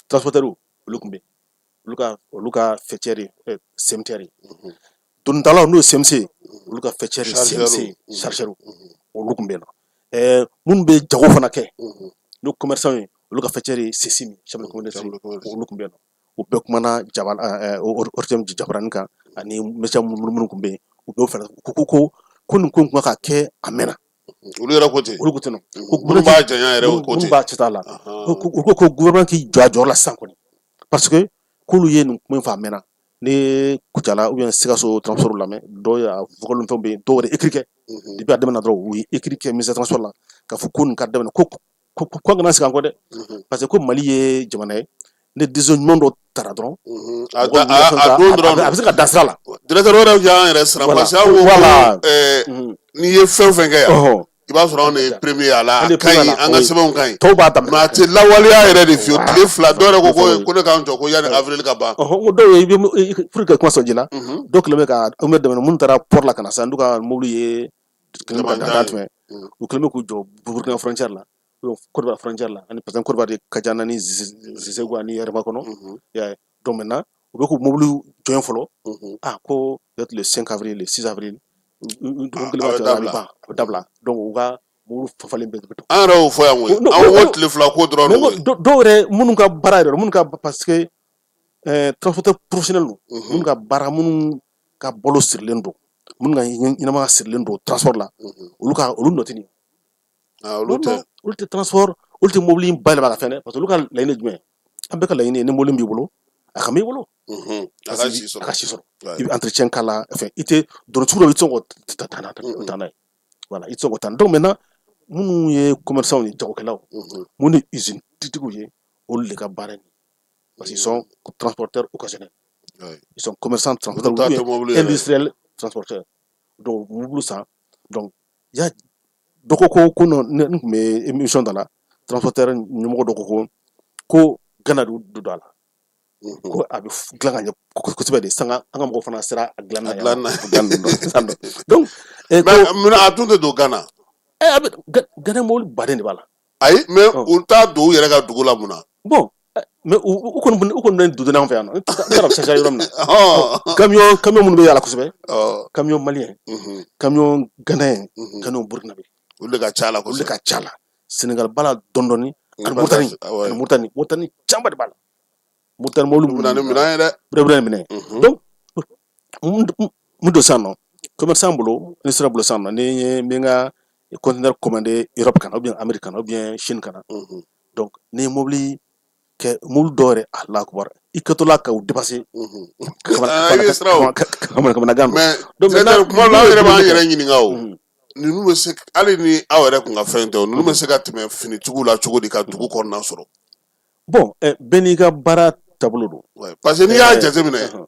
Transporteur, olu tun bɛ olu ka faîtière ye CMTR ye. Donitalaw, n'o ye CMC, olu ka faîtière ye CMC. Chargeur, olu tun bɛ yen nɔ. Minnu bɛ jago fana kɛ, n'o commerçant ye, olu ka faîtière ye CECIM, chambre de commerce, olu tun bɛ yen nɔ. U bɛɛ kumana jaba ORTM jabaranin kan ani média minnu tun bɛ yen. U bɛɛ fana ko nin ko in kun ka kɛ a mɛnna. Olu yɛrɛ ko ten. Olu ko ten nɔ. Ko minnu b'a janya yɛrɛ ko ten. Minnu b'a cɛ la, u ko gouvernement k'i jɔ a jɔyɔrɔ la sisan kɔni, parce que k'olu ye nin kuma in fɔ a mɛnna. Ni Kucala ou bien Sikaso transport lamɛn, dɔw y'a vocal fɛnw bɛ yen, dɔw yɛrɛ écrit kɛ depuis a daminɛ dɔrɔn, u ye écrit kɛ ministère transport la k'a fɔ ko nin ka daminɛ, ko an kana segin an kɔ dɛ, parce que ko Mali ye jamana ye, ni décision ɲuman dɔ tara dɔrɔn, a don dɔrɔn a bɛ se ka dan sira la. Directeur wɛrɛ y'an yɛrɛ siran, parce que aw ko ko n'i ye fɛn fɛn kɛ yan, i b'a sɔrɔ anw de ye premier a la, a ka ɲi, an ka sɛbɛnw ka ɲi. Tɔw b'a daminɛ. Mais a tɛ lawaleya yɛrɛ de fiyewu. Tile 2, dɔw yɛrɛ ko ne k'an jɔ ko yanni avril ka ban. Ko dɔw ye, i bɛ pour que kuma sɔn ji la, dɔw kɛlen bɛ ka an bɛ daminɛ minnu taara port la ka na sisan, n'u ka mobili ye kɛlen bɛ ka dan tɛmɛ. U kɛlen bɛ k'u jɔ Burkina frontière la, Côte d'Ivoire frontière la, ani parce que Côte d'Ivoire de ka jan ni Segu ani Yɛrɛma kɔnɔ. I y'a ye? Donc maintenant u bɛ k'u mobili jɔ yen fɔlɔ. Ah, ko peut-être le 5 avril, le 6 avril, dɔgɔkun kelen a b'a bɛ cɛ, a bɛ dabila. Ban, a bɛ dabila. Donc u ka mobili falen bɛɛ bɛ to. An yɛrɛ y'o fɔ yan koyi. Non, An ko tile 2 ko dɔrɔn mais don n ko koyi. Dɔw yɛrɛ minnu ka baara yɛrɛ, minnu ka, parce que transporteur professionnel don, minnu ka baara, minnu ka balo sirilen don, minnu ka ɲɛnamaya sirilen don transport la, olu ka olu nɔ tɛ nin ye. Ah, olu Non, tɛ. non, olu tɛ transport, olu tɛ mobili in bayɛlɛma ka fɛn dɛ, parce que olu ka laɲini ye jumɛn ye? An bɛɛ ka laɲini ye ni mobili b'i bolo, a ka mɛn i bolo. A Parce ka que si a sɔrɔ. ka si sɔrɔ. I bɛ entretien k'a la, fɛn i tɛ dɔrɔn sugu dɔ i tɛ se k'o ta n'a ye. Voilà, i tɛ se k'o ta. Donc maintenant minnu ye commerçants ye, jagokɛlaw, minnu ye usine tigiw ye, olu de ka baara ye, parce qu'ils sont transporteurs occasionnels. Ils sont commerçants transporteurs Olu ta ou tɛ bien mobili yɛrɛ ye. Industriels transporteurs. Donc mobili san, donc ya dɔ ko non, ne n tun bɛ émission dɔ la, transporteur ɲɛmɔgɔ dɔ ko Gana de don a la, ko a bɛ dilan ka ɲɛ kosɛbɛ de sanga an ka mɔgɔw fana sera a dilan na A yan dilan na. Dilan na sisan nɔ. Donc Mais ko munna a tun tɛ don Gana? A bɛ Gana, mobili baden de b'a la. Ayi, mais u t'a don u yɛrɛ ka dugu la mun na? Bon, mais u kɔni bɛ don an fɛ yan nɔ, n taara charger yɔrɔ min na. Camion minnu bɛ yaala kosɛbɛ, camion malien, camion ghanéen, camion burkinabé. Olu de ka ca la Olu de kosɛbɛ. Ka ca la. Sénégal b'a la dɔɔni dɔɔni, ani Parce Mauritanie, que ouais. Ani Mauritanie, Mauritanie caman de b'a la. Mauritanie mobili Olu bɛ na ni minɛn ye dɛ. Bɛɛ bɛ na ni minɛn ye. Donc mun don sisan nɔ, commerçant bolo, ni sira bolo sisan nɔ, ni ye n bɛ n ka conteneur commandé Europe ka na, ou bien Amérique ka na, ou bien Chine ka na. Donc ni ye mobili kɛ, mobili dɔw yɛrɛ, Alahu akubar, i kɛtɔ la ka u dépasser. Ah, i bɛ siran o. Kamanagan don. Mais Donc directeur, maintenant kuma dɔ la, aw n'u ye yɛrɛ b'an dumuni yɛrɛ kɛ ɲininka o. Ninnu bɛ se, hali ni aw yɛrɛ kun ka fɛn tɛ o, ninnu bɛ se ka tɛmɛ finitigiw la cogo di ka dugu kɔnɔna sɔrɔ? Bon, bɛɛ n'i ka baara taabolo don. Ouais, parce que n'i y'a jateminɛ,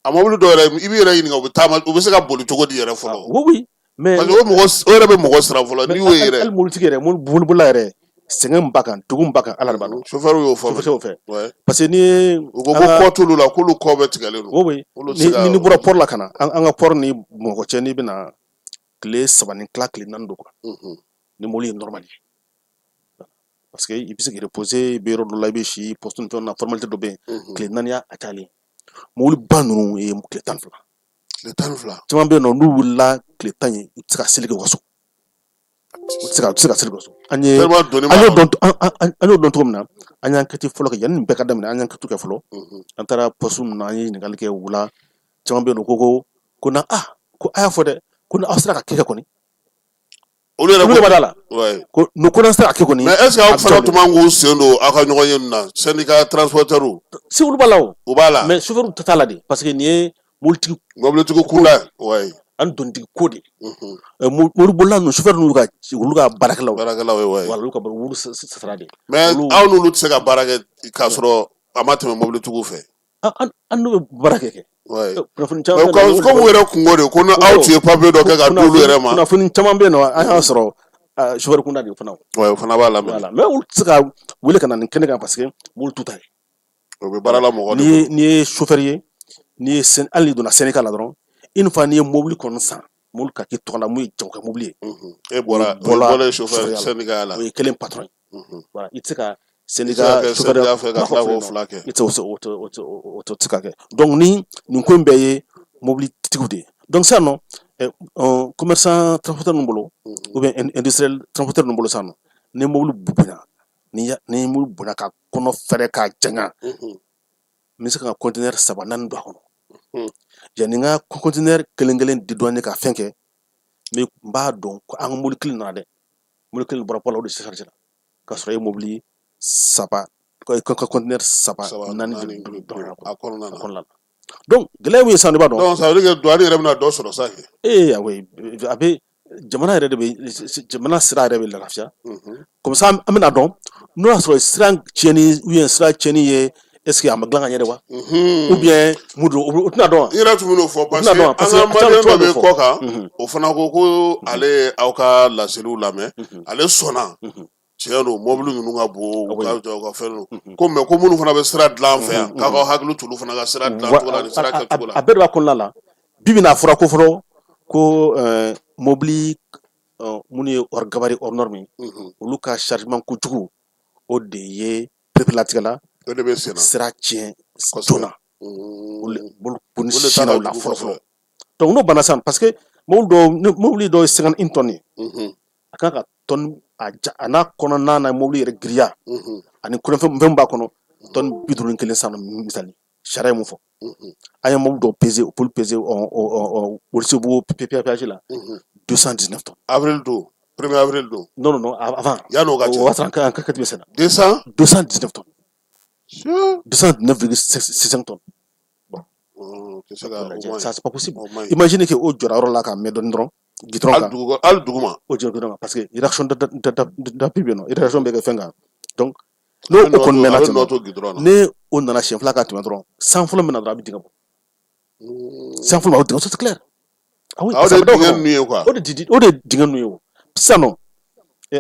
a mobili dɔw yɛrɛ, i b'i yɛrɛ ɲininka u bɛ taama, u bɛ se ka boli cogo di yɛrɛ fɔlɔ? Oui, oui, mais Parce que o mɔgɔ, o yɛrɛ bɛ mɔgɔ siran fɔlɔ mais n'i y'o ye yɛrɛ. Hali mobilitigi yɛrɛ, mobilibolila yɛrɛ, sɛgɛn min b'a kan, degun min b'a kan, Ala de b'a dɔn. Chauffeur y'o fɔ. Chauffeur y'o fɛ. Parce que n'i ye U ko an ko ka kɔ t'olu la, k'olu kɔ bɛɛ tigɛlen don. Oui. Olu tɛ Ni se ka ni bɔra port la ka na, an ka port ni Bamakɔ cɛ, n'i bɛna tile 3 ni tila, tile 4 don quoi. Ni mobili ye normal ye. Parce que i bɛ se k'i reposer, i bɛ yɔrɔ dɔ la, i bɛ si poste ni fɛnw na, formalité dɔ bɛ yen. Tile 4 y'a a cayalen. Mobili ba ninnu ye tile 12. Tile 12. Caman bɛ yen nɔ, n'u wulila tile 10 ye, u tɛ se ka seli kɛ u ka so. U tɛ se ka seli kɛ u ka so. An ye Tellement doni an b'a y'o kɔnɔ. dɔn, an y'o dɔn cogo min na, an y'an enquête fɔlɔ kɛ yanni nin bɛɛ ka daminɛ, an y'an enquête kɛ fɔlɔ. An taara poste ninnu na, an ye ɲininkali kɛ u la. Caman bɛ yen nɔ ko na, ah, ko a y'a fɔ dɛ, ko ni aw sera ka kɛ kɔni. Olu yɛrɛ Olu de b'a da la. Ko no, ko n'an sera ka kɛ kɔni. Mais est ce que aw A bɛ fana diya tun man k'u sen don aw ka ɲɔgɔn ye ninnu na, syndicat transporteur? Si, olu b'a la o. U b'a la. Mais chauffeur tɛ t'a la de, parce que nin ye mobilitigi Mobilitigi kunda, ouais. Ani dɔnnitigi ko de. Mobilibolila ninnu, chauffeur ninnu ka, olu ka baarakɛlaw. Baarakɛlaw ye, ouais. Voilà, olu ka olu sara de. Mais Olu aw n'olu tɛ se ka baara kɛ k'a sɔrɔ a ma tɛmɛ mobilitigiw fɛ. An n'u bɛ baara kɛ. Kunnafoni caman Mais bɛ yen nɔ, comme u yɛrɛ kungo de ko ni aw tun ye papier dɔ kɛ ka d'olu yɛrɛ ma. Kunnafoni caman bɛ yen nɔ, an y'a sɔrɔ chauffeur kunda de fana. Ouais, o fana b'a la minɛ. Voilà, mais olu tɛ se ka wele ka na nin kɛnɛ kan parce que mobili t'u ta ye. O bɛ baara la mɔgɔ de N'i ye bolo. N'i ye chauffeur ye, n'i ye hali n'i donna syndicat la dɔrɔn, une fois n'i ye mobili kɔni san, mobili ka k'i tɔgɔ la, mun ye jagokɛ mobili ye. E bɔra, O o bɔra bɔra chauffeur chauffeur ya la. syndicat la. O ye kelen patron ye. Voilà, i tɛ se ka I tɛ se ka syndicat kɛ chauffeur syndicat fɛ ka kuma tila fɔ k'o yen nɔ. fila kɛ. I tɛ se o tɛ o tɛ o tɛ se ka kɛ. Donc ni nin ko in bɛɛ ye mobilitigiw de ye. Donc sisan nɔ, commerçant transporteur ninnu bolo, ou bien industriel transporteur ninnu bolo sisan nɔ, ni mobili bonya, ni mobili bonya ka kɔnɔ fɛrɛ k'a janya, n bɛ se ka n ka conteneur saba naani don a kɔnɔ. Yanni n ka conteneur kelen kelen dédouaner ka fɛn kɛ, n b'a dɔn ko an ka mobili kelen nana dɛ, mobili kelen bɔra port la, o de chargé la, k'a sɔrɔ e ye mobili saba, ka conteneur saba Saba naani de naani don a kɔnɔna a na. Kɔnɔna na. Donc gɛlɛya min ye sisan, i b'a dɔn. Donc ça veut dire que douane yɛrɛ bɛna dɔ sɔrɔ sa kɛ. Ee, ayi, a bɛ jamana yɛrɛ de bɛ, jamana sira yɛrɛ bɛ lafiya. Comme ça an bɛna dɔn n'o y'a sɔrɔ sira tiɲɛni ou bien sira tiɲɛni ye, est ce que a ma dilan ka ɲɛ de wa, ou bien mun don, o tɛna dɔn wa? I yɛrɛ tun bɛn'o fɔ O parce tɛna que dɔn wa? an Parce ka que a caman malien dɔ caman bɛ b'o fɔ. kɔ kan, o fana ko ko ale ye aw ka laseliw lamɛn, ale sɔnna, tiɲɛ don, mobili ninnu ka bon, u ka jɔ u ka fɛn ninnu ko, mais ko minnu fana bɛ sira dilan an fɛ yan, k'aw ka hakili t'olu fana ka sira dilan cogo la ni sira kɛcogo la. A bɛɛ de b'a kɔnɔna la. Bi bi in na, a fɔra ko fɔlɔ Ko mobili minnu ye hors gabarit, hors norme ye, olu ka chargement kojugu, o de ye pereperelatigɛ la O de bɛ sen na sira tiɲɛ joona. Olu O de ta sinna ka o la jugu fɔlɔ fɔlɔ. Kosɛbɛ. Donc n'o banna sisan, parce que mobili dɔw, ni mobili dɔw ye 51 tonnes ye, a kan ka tonne a ja, a n'a kɔnɔna na mobili yɛrɛ giriya ani kɔnɔfɛn fɛn b'a kɔnɔ, tonne 51 san nɔ. Misali, sariya ye mun fɔ? An ye mobili dɔw peser, o peser Welesebugu péage la, 219 tonnes. Avril don, 1er avril don? Non, non, non, avant. Yan'o ka cɛ. O b'a sɔrɔ an ka kɛ bɛ sen na. 200 219 tonnes, 219,65 tonnes. O tɛ se ka, o man ɲi. Ça, c'est pas possible. O man ɲi. Imaginez que o jɔra yɔrɔ la ka mɛn dɔɔni dɔrɔn goudron Hali kan. Dugu, hali duguma. O jɔra goudron kan, parce que réaction d'appui bɛ yen nɔ, réaction bɛ kɛ fɛn kan. Donc n'o A bɛ o nɔ kɔni to mɛnna a bɛ ten nɔ to goudron na. Ne o nana siɲɛ fila ka tɛmɛ dɔrɔn, san fɔlɔ min na dɔrɔn, a bɛ dingɛ bɔ. San fɔlɔ, a bɛ dingɛ, c'est clair. Ah oui, Ah, o parce de que ye a bɛ da o dingɛ kɔnɔ. ninnu ye quoi. O de ye dingɛ ninnu ye. O sisan nɔ,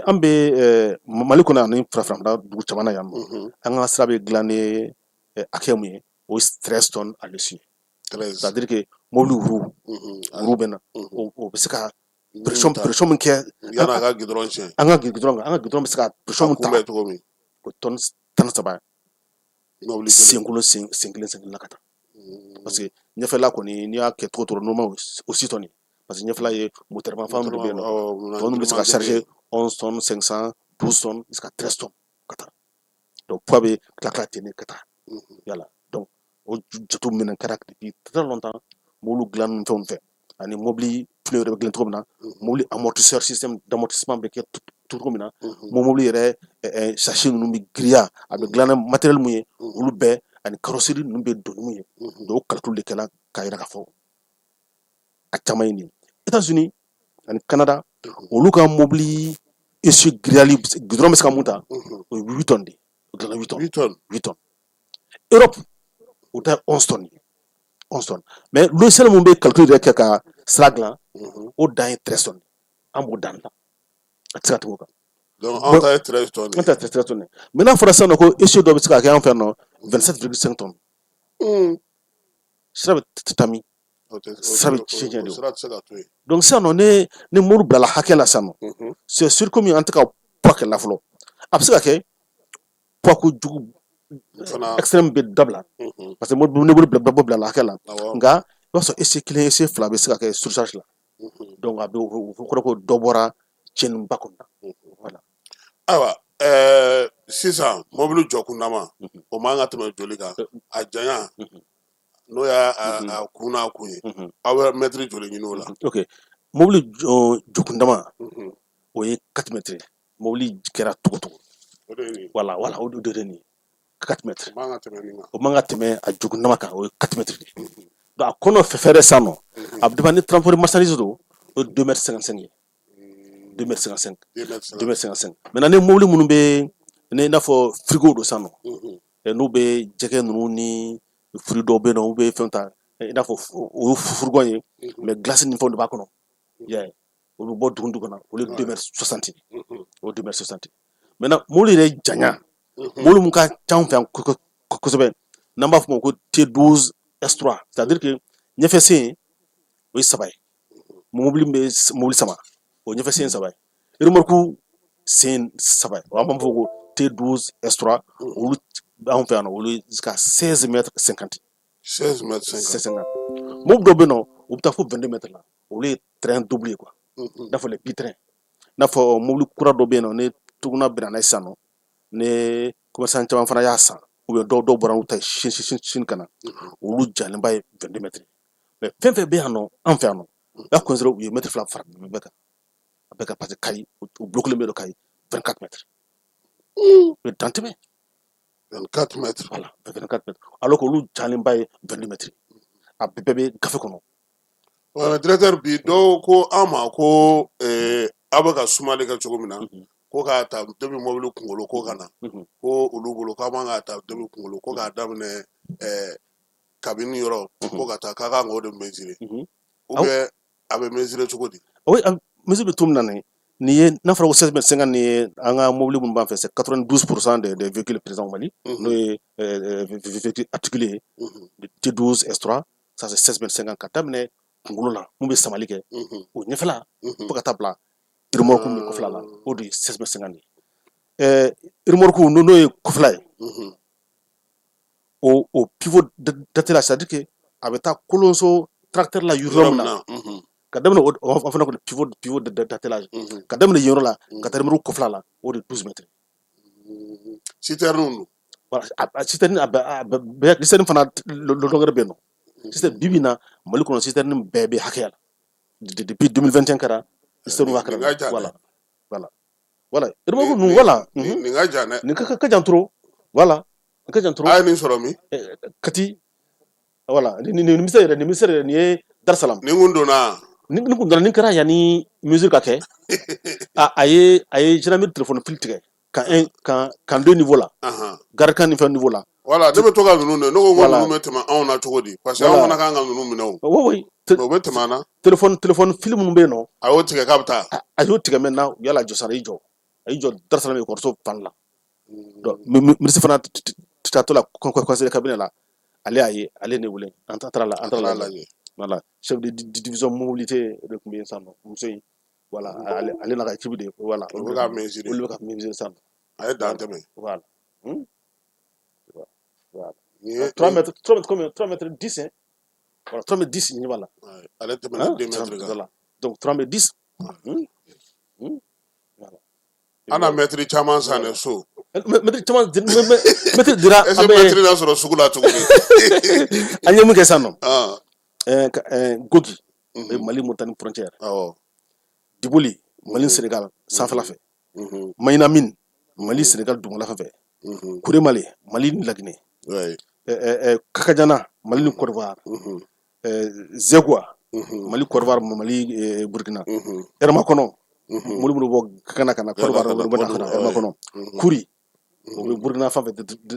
an bɛ Mali kɔnɔ ani farafinna dugu caman na yan nɔ, an ka sira bɛ dilan ni hakɛ mun ye, o ye 13 tonnes à l'essieu. 13. C'est à dire que mobili wuru bɛ na, o bɛ se ka pression ta. Pression min kɛ Yan'a ka goudron tiɲɛ. An ka goudron kan, an ka goudron bɛ se ka pression A min ta kunbɛn cogo min. O tonne 13 Mobili kelen. Senkolo sen, sen kelen, sen kelen na ka taa, parce que ɲɛfɛla kɔni, n'i y'a kɛ cogo o cogo, normalement o 6 tonnes, parce que ɲɛfɛla ye moteur fan de bɛ yen nɔ. Awɔ, tɔ ninnu bɛ se ka charger 11 tonnes 500, 12 tonnes jusqu'à 13 tonnes ka taa. Donc poids bɛ tila tila ten de ka taa yala. Donc o jate minɛ kɛra depuis très longtemps, mobili dilan ni fɛnw fɛ, ani mobili pneu yɛrɛ bɛ dilan cogo min na, mobili amortisseur, système d'amortissement bɛ kɛ cogo min na, mobili yɛrɛ châssis ninnu bɛ giriya, a bɛ dilan ni matériel mun ye, olu bɛɛ ani carrosserie ninnu bɛ don ni mun ye. Donc o calcul de kɛla k'a yira k'a fɔ a caman ye nin ye. États-Unis ani Canada, olu ka mobili essieu giriyali, goudron bɛ se ka mun ta, o ye 8 tonnes de ye. O dilanna 8 tonnes. 8 tonnes. 8 tonnes. Europe, o ta ye 11 tonnes ye, 11 tonnes. Mais logiciel mun bɛ calcul yɛrɛ kɛ ka sira dilan, o dan ye 13 tonnes. An b'o dan la, a tɛ se ka tɛmɛ o kan. Donc anw ta ye 13 tonnes. An ta ye 13 tonnes ye. Mais n'a fɔra sisan nɔ ko essieu dɔ bɛ se ka kɛ an fɛ yan nɔ 27,5 tonnes, sira bɛ taa min? O tɛ o Sira bɛ o tiɲɛ de o o. Sira tɛ se ka to yen. Donc sisan nɔ, ne mobili bilala hakɛ la sisan nɔ, c'est sûr, komi an tɛ ka poids kɛ la fɔlɔ, a bɛ se ka kɛ poids kojugu Fana extrême bɛ dabila, parce que mobili, ne bolo bila bilala hakɛ la. Awɔ. Nka i b'a sɔrɔ essieu kelen, essieu fila bɛ se ka kɛ surcharge la. Donc a bɛ o kɔrɔ ko dɔ bɔra tiɲɛniba kɔnɔ na, voilà. Ayiwa, sisan mobili jɔkundama, o man ka tɛmɛ joli kan? A janya, n'o y'a a kun n'a kun ye, aw bɛ mɛtiri joli ɲini o la? Ok, mobili jɔkundama, o ye 4 mètres ye. Mobili kɛra cogo cogo. O de ye nin ye. Voilà, o de ye nin ye, 4 mètres. O man ka tɛmɛ nin kan. O man ka tɛmɛ a jɔkundama kan, o ye 4 mètres de ye. Donc a kɔnɔ fɛrɛ sisan nɔ, a bɛ dépend. Ni transport marchandise don, o ye 2 mètres 55 ye, 2 mètres 55. 2 mètres. 2 mètres 55. Maintenant, ni mobili minnu bɛ ne i n'a fɔ frigo don sisan nɔ, n'u bɛ jɛgɛ ninnu ni fruit dɔw bɛ yen nɔ, u bɛ fɛn ta, i n'a fɔ o ye fourgon ye, mais glace ni fɛnw de b'a kɔnɔ, i y'a ye, olu bɛ bɔ dugu kɔnɔ, olu ye 2 mètres 60 ye, o ye 2 mètres 60. Maintenant, mobili yɛrɛ janya, mobili mun ka ca anw fɛ yan kosɛbɛ, n'an b'a fɔ o ma ko T12 S3, c'est à dire que ɲɛfɛ sen o ye saba ye, mobili min bɛ mobili sama, o ɲɛfɛ sen saba ye, remorque sen saba ye, an b'a fɔ ko T12 S3. Olu anw fɛ yan nɔ, olu ye jusqu'à 16 mètres 50. 16 mètres 50. 50. Mobili dɔw bɛ yen nɔ, u bɛ taa fo 22 mètres la, olu ye train double ye quoi, i n'a fɔ les bitrains, i n'a fɔ mobili kura dɔ bɛ yen nɔ, ne tuguna bɛnna n'a ye sisan nɔ, ne commerçant caman fana y'a san, ou bien dɔw bɔra n'u ta ye Chine ka na, olu jalenba ye 22 mètres. Mais fɛn fɛn bɛ yan nɔ, an fɛ yan nɔ, u y'a considéré, u ye mètre 2 fara bɛɛ kan, a bɛɛ kan, parce que Kayi, o bloc bɛ don Kayi, 24 mètres, u ye dan tɛmɛ. 24 mètres. Voilà, 24 mètres, alors que olu jalenba ye 22 mètres. A bɛɛ bɛ gafe kɔnɔ. Ouais, directeur, bi dɔw ko an ma ko aw bɛ ka sumali kɛ cogo min na, ko k'a ta depuis mobili kunkolo ko ka na, ko olu bolo k'aw man k'a ta depuis kunkolo, ko k'a daminɛ cabine yɔrɔ ko ka taa, k'a kan k'o de mesurer, ou bien a bɛ mesurer cogo di? Oui, mesure bɛ cogo min na nin ye, n'a fɔra ko 16 mètres 50, nin ye an ka mobili minnu b'an fɛ, c'est 92% des véhicules présents au Mali, n'o ye véhicule articulé ye, T12 S3, ça c'est 16 mètres 50 ka daminɛ. kunkolo la mun bɛ samali kɛ, o ɲɛfɛla fo ka taa bila remorque min kɔfɛla la, o de ye 16 mètres 50 ye. Remorque n'o ye kɔfɛla ye, o pivot d'attelage, c'est à dire que a bɛ taa kolonso tracteur la yɔrɔ min na, ka daminɛ o fana ko pivot d'attelage, ka daminɛ yen yɔrɔ la ka taa remorque kɔfɛla la, o de ye 12 mètres. Citerne don. Voilà, a citerne a bɛɛ, citerne fana longueur bɛ yen nɔ. Citerne bi bi in na, Mali kɔnɔ, citerne bɛɛ bɛ hakɛya la. Depuis 2021 kɛra citerne hakɛ la. Voilà, remorque ninnu, voilà. Nin ka jan dɛ. Nin ka jan trop, voilà, nin ka jan trop. A ye nin sɔrɔ min? Kati, voilà, nin misɛn yɛrɛ, nin misɛn yɛrɛ, nin ye Dar Salam. Nin kun donna. Nin kun donna, nin kɛra yanni mesure ka kɛ. A ye gendarmerie téléphone fil tigɛ ka un kan deux niveau la, garikan ni fɛn niveau la. Voilà, ne bɛ to ka ninnu de, ne ko ninnu bɛ tɛmɛ anw na cogo di? Parce que anw fana kan ka ninnu minɛ o. Oui. Mais u bɛ tɛmɛ an na. Téléphone fil minnu bɛ yen nɔ. A y'o tigɛ k'a bɛ taa. A y'o tigɛ maintenant, u y'a lajɔ sisan, a y'i jɔ. A y'i jɔ Dar Salam ekɔliso fan la. Donc ministre fana taatɔ la conseiller cabinet la, ale y'a ye, ale ne wele, an taara la, an taara lajɛ. Voilà, chef de division mobilité de tun bɛ yen sisan nɔ, muso in, voilà, ale n'a ka équipe de, voilà. Olu bɛ ka mesurer. Olu bɛ ka mesurer sisan nɔ. A ye dan tɛmɛ. Voilà. Voilà. 3 mètres, 3 mètres combien? 3 mètres 10, hein? Voilà, 3 mètres 10, ɲɛ b'a la. Ale tɛmɛna 2 mètres kan. Voilà. Donc 3 mètres 10. Voilà. An na mɛtiri caman san dɛ so. Mɛtiri caman, mɛtiri dira. Est ce que mɛtiri na sɔrɔ sugu la tuguni? An ye mun kɛ sisan nɔ? Gogi, o ye Mali Mauritanie frontière. Diboli, Mali Sénégal sanfɛla fɛ. Mayina Mine, Mali Sénégal dugumala fɛ. Kuremale, Mali ni Laginɛ. Kakajana, Mali ni Côte d'Ivoire. Zegwa, Mali Côte d'Ivoire, Mali Burkina. Ɛrɛmakɔnɔ, mobili minnu bɔ Gana ka na Côte d'Ivoire, olu bɛ na ka na Ɛrɛmakɔnɔ. Kuri, o bɛ Burkina fan fɛ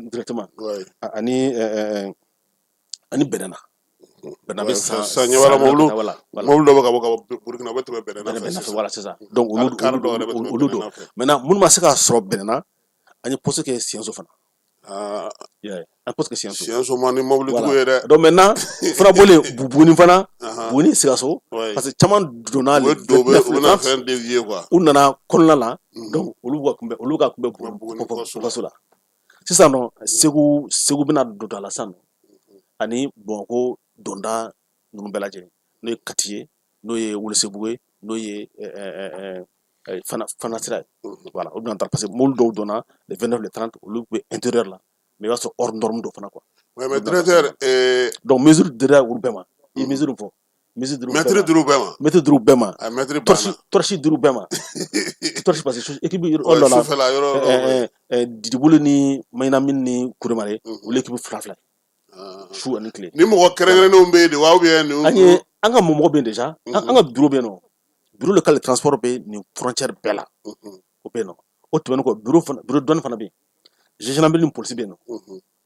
directement. Ani Bɛnɛna. Bɛnɛna bɛ san san ɲɛ b'a la, mobili mobili dɔ bɛ ka bɔ Burkina, u bɛ tɛmɛ Bɛnɛna fɛ sisan. Voilà, c'est ça. Donc olu don. Maintenant minnu ma se ka sɔrɔ Bɛnɛna, an ye poste kɛ Siɲɛso fana. An poste kɛ Siɲɛso. Siɲɛso man di mobilitigiw ye dɛ. Donc maintenant fana bɔlen Buguni fana, Buguni Sikaso, parce que caman donna. U bɛ na fɛn dévier quoi. U nana kɔnɔna la, donc olu ka kunbɛ Buguni kɔso la. Sisan nɔ, Segu bɛna don a la sisan nɔ, ani Bamakɔ donda ninnu bɛɛ lajɛlen, n'o ye Kati ye, n'o ye Welesebugu ye, n'o ye Fana sira ye. Voilà, olu bɛna taa, parce que mobili dɔw donna le 29, le 30, olu bɛ intérieur la, mais i b'a sɔrɔ hors norme dɔ fana quoi. Ouais, mais directeur. Donc mesure dira olu bɛɛ ma. I ye mesure fɔ. Mesure dir'u bɛɛ ma. Mɛtiri dir'u bɛɛ ma. Mɛtiri dir'u bɛɛ ma. A mɛtiri banna. Torche dir'u bɛɛ ma. Torche, parce que équipe yɔrɔ dɔ la. Sufɛla yɔrɔ dɔ. Didiboli ni Mayina Mine ni Kuremale, olu équipe fila fila ye. Su ani tile. Ni mɔgɔ kɛrɛnkɛrɛnnenw bɛ yen de wa, ou bien? An ye an ka mɔgɔ bɛ yen déjà, an ka bureau bɛ yen nɔ. Bureau local de transport bɛ nin frontière bɛɛ la. O bɛ yen nɔ. O tɛmɛnen kɔ, bureau fana, bureau douane fana bɛ yen. Gendarmerie ni police bɛ yen nɔ.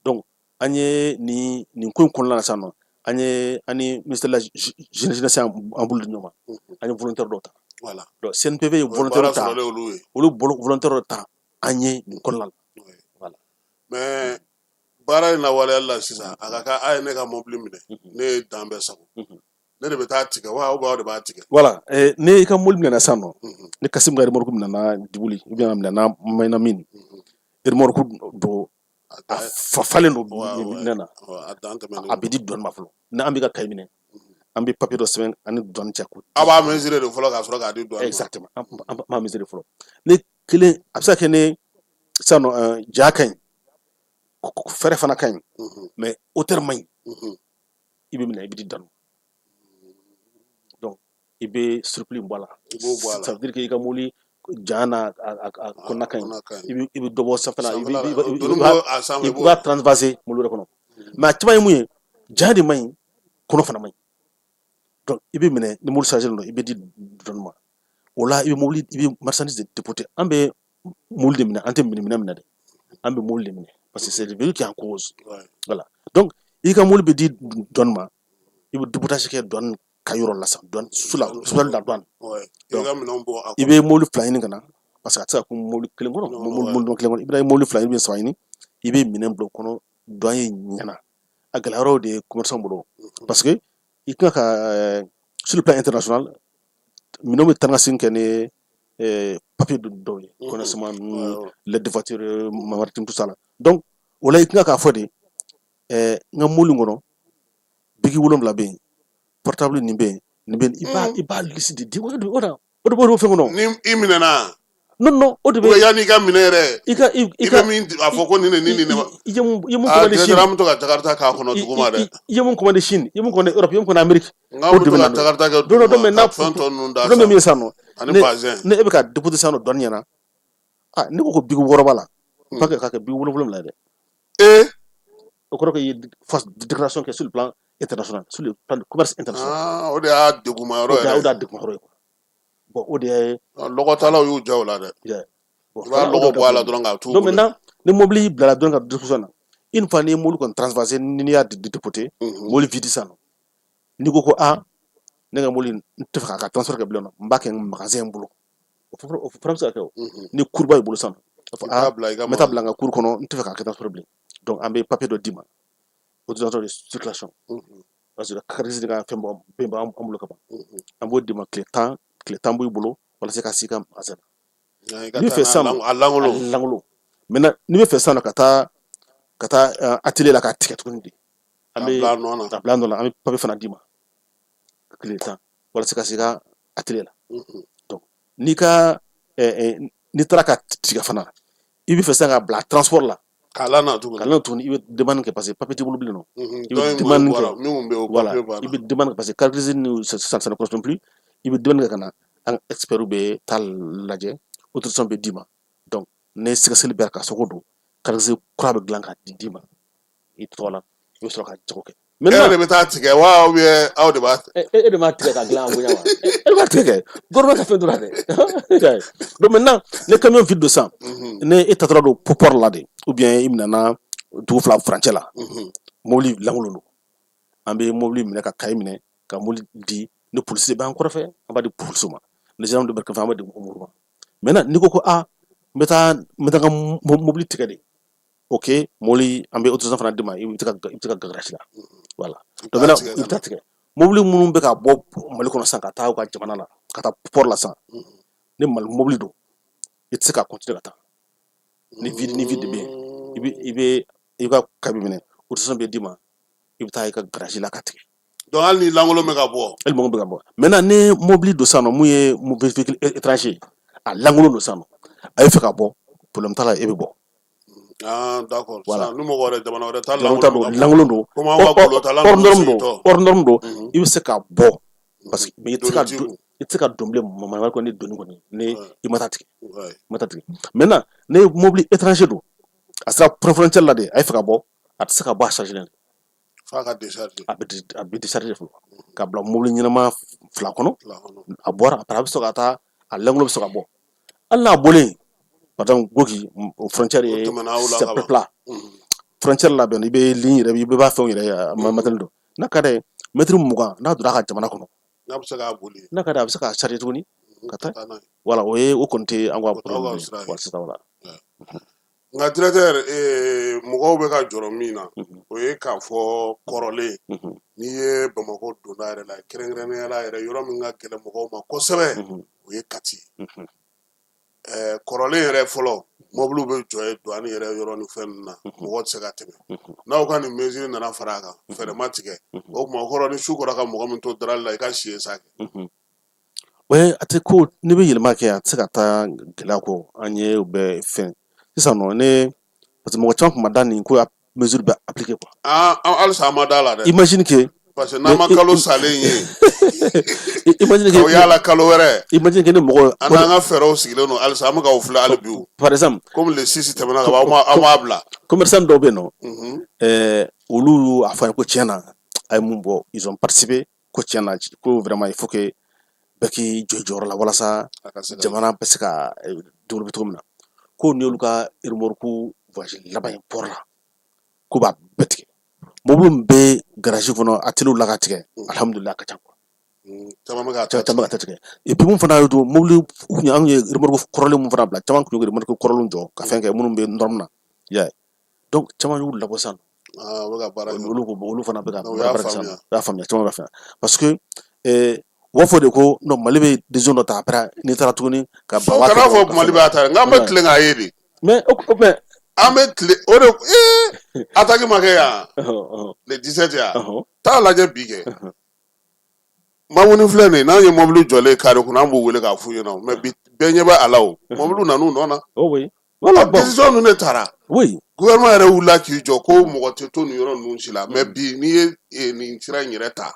Donc an ye nin ko in kɔnɔna la sisan nɔ, an ye an ni ministère de la jeunesse an bolo di ɲɔgɔn ma. An ye volontaire dɔw ta. Voilà. Donc CNPV ye volontaire ta. Olu volontaire dɔ ta an ye nin kɔnɔna la. Voilà. Mais baara in lawaleyali la sisan, a ka kan a ye ne ka mobili minɛ, ne ye dan bɛɛ sago, ne de bɛ taa tigɛ wa, ou bien aw de b'a tigɛ? Voilà, ne i ka mobili minɛna sisan nɔ, ni Kasim ka remorque minɛna Diboli, ou bien a minɛna Mayina Mine, remorque don a falen don minɛn na, a bɛ di douane ma fɔlɔ. Ni an bɛ ka cahier minɛ, an bɛ papier dɔ sɛbɛn ani douane cɛ ko. Aw b'a mesurer de fɔlɔ ka sɔrɔ k'a di douane ma. Exactement, an b'a mesurer fɔlɔ. Ne kelen, a bɛ se ka kɛ ne sisan nɔ, ja ka ɲi, fɛrɛ fana ka ɲi, mais hauteur man ɲi, i bɛ minɛ, i bɛ di douane. Donc i bɛ surplus bɔ a la. Ça veut dire que i ka mobili ja n'a a kɔnɔna ka ɲi, i bɛ dɔ bɔ sanfɛla, i b'a transvaser mobili wɛrɛ kɔnɔ. Mais a caman ye mun ye? Ja de man ɲi, kɔnɔ fana man ɲi. Donc i bɛ minɛ ni mobili chargé don, i bɛ di douane ma. O la i bɛ mobili, i bɛ marchandise de dépoter. An bɛ mobili de minɛ, an tɛ minɛ minɛ dɛ, an bɛ mobili de minɛ, parce que c'est le véhicule qui est en cause. Voilà. Donc i ka mobili bɛ di douane ma, i bɛ dépotage kɛ douane ka yɔrɔ la sisan, douane sous la sous la douane. I bɛ mobili fila ɲini ka na, parce que a tɛ se ka kun mobili kelen kɔnɔ, mobili kelen kɔnɔ. I bɛna mobili fila ɲini, saba ɲini, i bɛ minɛn bila o kɔnɔ. Douane ye ɲɛna, a gɛlɛya yɔrɔ de ye commerçant bolo, parce que i kan ka Sur le plan international, minɛnw bɛ taa ni ka segin kɛ ni papier dɔw ye, connaissement ninnu, lettre de voiture maritime, tout ça là. Donc o la, i kan k'a fɔ de n ka mobili kɔnɔ, biki 7 bɛ yen, portable nin bɛ yen, nin bɛ yen. I b'a liste de di. O de b'o fɛn kɔnɔ. Ni i minɛna? Non, non, o de bɛ. Yanni i ka minɛ yɛrɛ, i ka i i bɛ min a fɔ ko nin de, nin nin de. I ye mun Ah, commandé Chine? Directeur, an bɛ to ka Jakarta k'a kɔnɔ duguma dɛ. I ye mun commandé Chine, i ye mun commandé Europe, i ye mun commandé Amérique? Nka an O bɛ de to bɛ ka na n'o ye. Jakarta kɛ Donc duguma maintenant, ka fɛn tɔ ninnu da problème bɛ min ye sanfɛ sisan nɔ, ani ne bazɛn. ne e bɛ ka déposer sisan nɔ douane ɲɛna. Ah, ne ko biki 6 b'a la, pas que k'a kɛ biki 7 ye dɛ. O kɔrɔ ko i ye fausse déclaration kɛ sur le plan international, sur le plan de commerce international. Ah, o de y'a degunma yɔrɔ O de y'a yɛrɛ. O de y'a degun yɔrɔ ye quoi. Bon, o de ye. Lɔgɔtalaw y'u ja o la dɛ. Yeah. Bon, I b'a voilà, o de lɔgɔ y'o bɔ a la dɔrɔn k'a t'u Donc bolo. maintenant, ni mobili bilala dɔrɔn ka disposition na, une fois ni ye mobili kɔni transvasé, ni y'a dépoté, mobili vide sisan nɔ, n'i ko ah, ne ka mobili, n tɛ fɛ k'a ka transport kɛ bilen nɔ, n b'a kɛ n magasin bolo, o fana bɛ se ka kɛ. O ni cour ba b'i bolo sisan nɔ, a fɔ I t'a ah, bila i ka n bɛ taa magasin. bila n ka cour kɔnɔ, n tɛ fɛ k'a kɛ transport bilen. Donc an bɛ papier dɔ d'i ma, autorisation de circulation, parce que carte grise ka fɛn bɔ bɛn b'an bolo ka ban. An b'o d'i ma tile 10, tile 10 b'i bolo walasa i ka s'i ka magasin na. I ka N'i bɛ taa fɛ n'a sisan nɔ, a lankolon. A lankolon. Maintenant, n'i bɛ fɛ sisan nɔ ka taa atelier la k'a tigɛ tuguni de, an K'a bɛ bila a nɔ na. K'a bila a nɔ la, an bɛ papier fana d'i ma tile 10 walasa ka se i ka atelier la. Donc n'i ka n'i taara ka tigɛ fana, i bɛ fɛ sisan ka bila transport la. K'a lana tuguni. K'a lana tuguni, i bɛ demande kɛ parce que papier t'i bolo bilen nɔ. I Dɔ bɛ in kɔni demande bɔra kɛ. min kun bɛ yen, o Voilà, papier i banna. bɛ demande kɛ parce que carte grise ni ça ça ne correspond plus. I bɛ demande kɛ ka na, an expert bɛ taa lajɛ, autorisation bɛ d'i ma. Donc ne sɛgɛsɛgɛli bɛɛ k'a sɔgɔ don, carte grise kura bɛ dilan k'a di d'i ma i tɔgɔ la, i bɛ sɔrɔ ka jago kɛ. E yɛrɛ de bɛ taa tigɛ wa, ou bien aw de b'a E de m'a tigɛ ka dilan a bonya wa? E de b'a tigɛ kɛ, gouvernement ka fɛn dɔrɔn dɛ. Donc maintenant, ni camion vide don sisan, ni e tatɔla don port la de, ou bien i minɛna dugu fila furancɛ la, mobili lankolon don, an bɛ mobili minɛ ka cahier minɛ ka mobili di. Ni polisi b'an kɔrɔfɛ, an b'a di polisiw ma. Ni gendarme de bɛ kɛrɛfɛ, an b'a di olu ma. Maintenant, n'i ko ah, n bɛ taa n ka mobili tigɛ de, ok, mobili, an bɛ autorisation fana d'i ma, i bɛ se ka garage la. Voilà. Donc maintenant, i bɛ taa tigɛ. Mobili minnu bɛ ka bɔ Mali kɔnɔ sisan ka taa u ka jamana la, ka taa port la sisan, ni Mali mobili don, i tɛ se ka continuer ka taa ni vide bɛ yen. I bɛ i ka cahier minɛ, autorisation bɛ d'i ma, i bɛ taa i ka garage la ka tigɛ. Donc hali ni lankolon bɛ ka bɔ. Hali mɔgɔ bɛ ka bɔ. Maintenant, ni mobili don sisan nɔ, mun ye véhicule étranger, a lankolon don sisan nɔ, a bɛ fɛ ka bɔ, problème t'a la, e bɛ bɔ. Ah, d'accord. Voilà. Sisan ni mɔgɔ wɛrɛ, jamana wɛrɛ ta jamana ta lankolon don bɛ ka bɔ. Lankolon don. Komi anw ka golotala Hors ninnu norme don. segintɔ. Hors norme don, i bɛ se ka bɔ parce que, mais i tɛ se ka Doni t'i don kun. i tɛ se ka don bilen Mali kɔnɔ ni doni kɔni ni i ma taa tigɛ. I ma taa tigɛ. Maintenant, ni mobili étranger don, a sera frontière la de, a ye fɛ ka bɔ, a tɛ se ka bɔ a chargé. F'a ka décharger. A bɛ décharger fɔlɔ ka bila mobili ɲɛnama fila kɔnɔ. Fila kɔnɔ. A bɔra, après a bɛ sɔrɔ ka taa, a lankolon bɛ sɔrɔ ka bɔ. Hali n'a bɔlen, par exemple Goki, o frontière O ye tɛmɛna aw la c'est ka ban. plat. Frontière labɛn, i bɛ ligne yɛrɛ, i b'a fɛnw yɛrɛ a matériel don. N'a ka d'a ye, mètre 20, n'a donna a ka jamana kɔnɔ, N'a bɛ se k'a boli. n'a ka d'a ye, a bɛ se k'a charger tuguni ka taa. Ka taa n'a ye. Voilà, o ye o kɔni tɛ an ka O t'aw problème ka ye. sira ye. Voilà, c'est ça, voilà. Nka directeur, mɔgɔw bɛ ka jɔrɔ min na, o ye k'a fɔ kɔrɔlen, n'i ye Bamakɔ donda yɛrɛ la, kɛrɛnkɛrɛnnenya la yɛrɛ, yɔrɔ min ka gɛlɛn mɔgɔw ma kosɛbɛ, o ye Kati. Kɔrɔlen yɛrɛ fɔlɔ, mɔbiliw bɛ jɔ yen douane yɛrɛ yɔrɔ ni fɛn ninnu na, mɔgɔ tɛ se ka tɛmɛ. N'aw ka nin mesure nana fara a kan, fɛɛrɛ ma tigɛ, o tuma o kɔrɔ ni su kora ka mɔgɔ min to darali la, i ka si yen sa kɛ. Ouais, a tɛ ko n'i bɛ yɛlɛma kɛ, a tɛ se ka taa gɛlɛya kɔ. An ye o bɛɛ fɛn sisan nɔ ne, parce que mɔgɔ caman tun ma da nin ko a mesure bɛ appliquer quoi. Ah, halisa an ma da la dɛ. Imagine que Parce que n'an ma kalo salen ye, imagine que k'aw y'a la kalo wɛrɛ. Imagine que ni mɔgɔ An n'an ka fɛɛrɛw sigilen don halisa, an bɛ k'aw filɛ hali bi o. Par exemple, Komi le 6 tɛmɛna ka ban, aw m'a bila. Commerçant dɔw bɛ yen nɔ, olu a fɔ an ye ko tiɲɛ na, a ye mun bɔ, ils ont participé, ko tiɲɛ na, ko vraiment il faut que bɛɛ k'i jɔ i jɔyɔrɔ la walasa A ka se ka jamana bɛ se ka développer cogo min na. Ko nin y'olu ka remorque voyage laban ye port la, k'u b'a bɛɛ tigɛ. Mobili min bɛ garage kɔnɔ, atelier la ka tigɛ, alhamdulilah, a ka ca quoi. Caman bɛ ka taa. Caman ka taa tigɛ. Et puis mun fana ye don mobili u kun ye, anw ye remorque kɔrɔlen mun fana bila, caman kun ye remorque kɔrɔlen jɔ ka fɛn kɛ minnu bɛ norme na, i y'a ye. Donc caman y'u labɔ sisan. Ah, u bɛ ka baara kɛ. Olu fana bɛ ka U y'a baara kɛ sisan. faamuya. U y'a faamuya, caman b'a faamuya parce que U b'a fɔ de ko non, Mali bɛ décision dɔ ta, après n'i taara tuguni ka ban. Kana fɔ Mali b'a ta, nka an bɛ tilen k'a ye de. Mais mais An bɛ tile o de attaque ma kɛ yan le 17 yan, taa lajɛ bi kɛ. Mamuni filɛ nin ye, n'an ye mobili jɔlen kare kunna, an b'u wele k'a f'u ɲɛna, mais bi bɛɛ ɲɛ bɛ a la, o mobili nan'u nɔ na. Oh oui. Voilà, bon. Décision ninnu de taara. Gouvernement yɛrɛ wulila k'i jɔ ko mɔgɔ tɛ to nin yɔrɔ ninnu si la, mais bi n'i ye nin sira in yɛrɛ ta,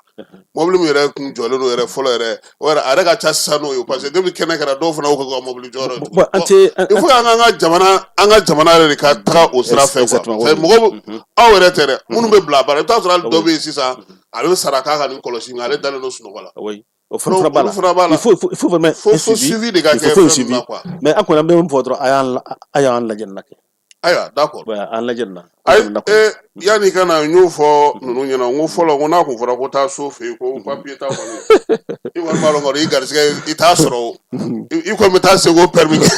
mobili min yɛrɛ kun jɔlen don yɛrɛ fɔlɔ yɛrɛ, o yɛrɛ a yɛrɛ ka ca sisan n'o ye, parce que depuis kɛnɛ kɛra, dɔw fana y'u kɛ ka mobili jɔyɔrɔ ye. Bon, an tɛ Il faut que an ka jamana yɛrɛ de ka taga o sira fɛ quoi. Mɔgɔ aw yɛrɛ tɛ dɛ, minnu bɛ bila baara, i bɛ taa sɔrɔ hali dɔ bɛ yen sisan, ale bɛ sara k'a ka nin kɔlɔsi, nka ale dalen don sunɔgɔ la. Oui. O fana b'a la. Fana b'a la. Il faut vraiment Fo suivi de ka il kɛ faut un fɛn suivi. ninnu na quoi. Mais an kɔni, an bɛ min fɔ dɔrɔn, a y'an lajɛ nin na kɛ. Ayiwa, d'accord. Ouais, an lajɛ nin na. Ayi, yanni ka na, n y'o fɔ ninnu ɲɛna, n ko fɔlɔ, n ko n'a kun fɔra ko taa so fɛ yen ko papiye t'a kɔni, i kɔni b'a dɔn kɔni, i garisɛgɛ i t'a sɔrɔ o, i kɔni bɛ taa segu o permis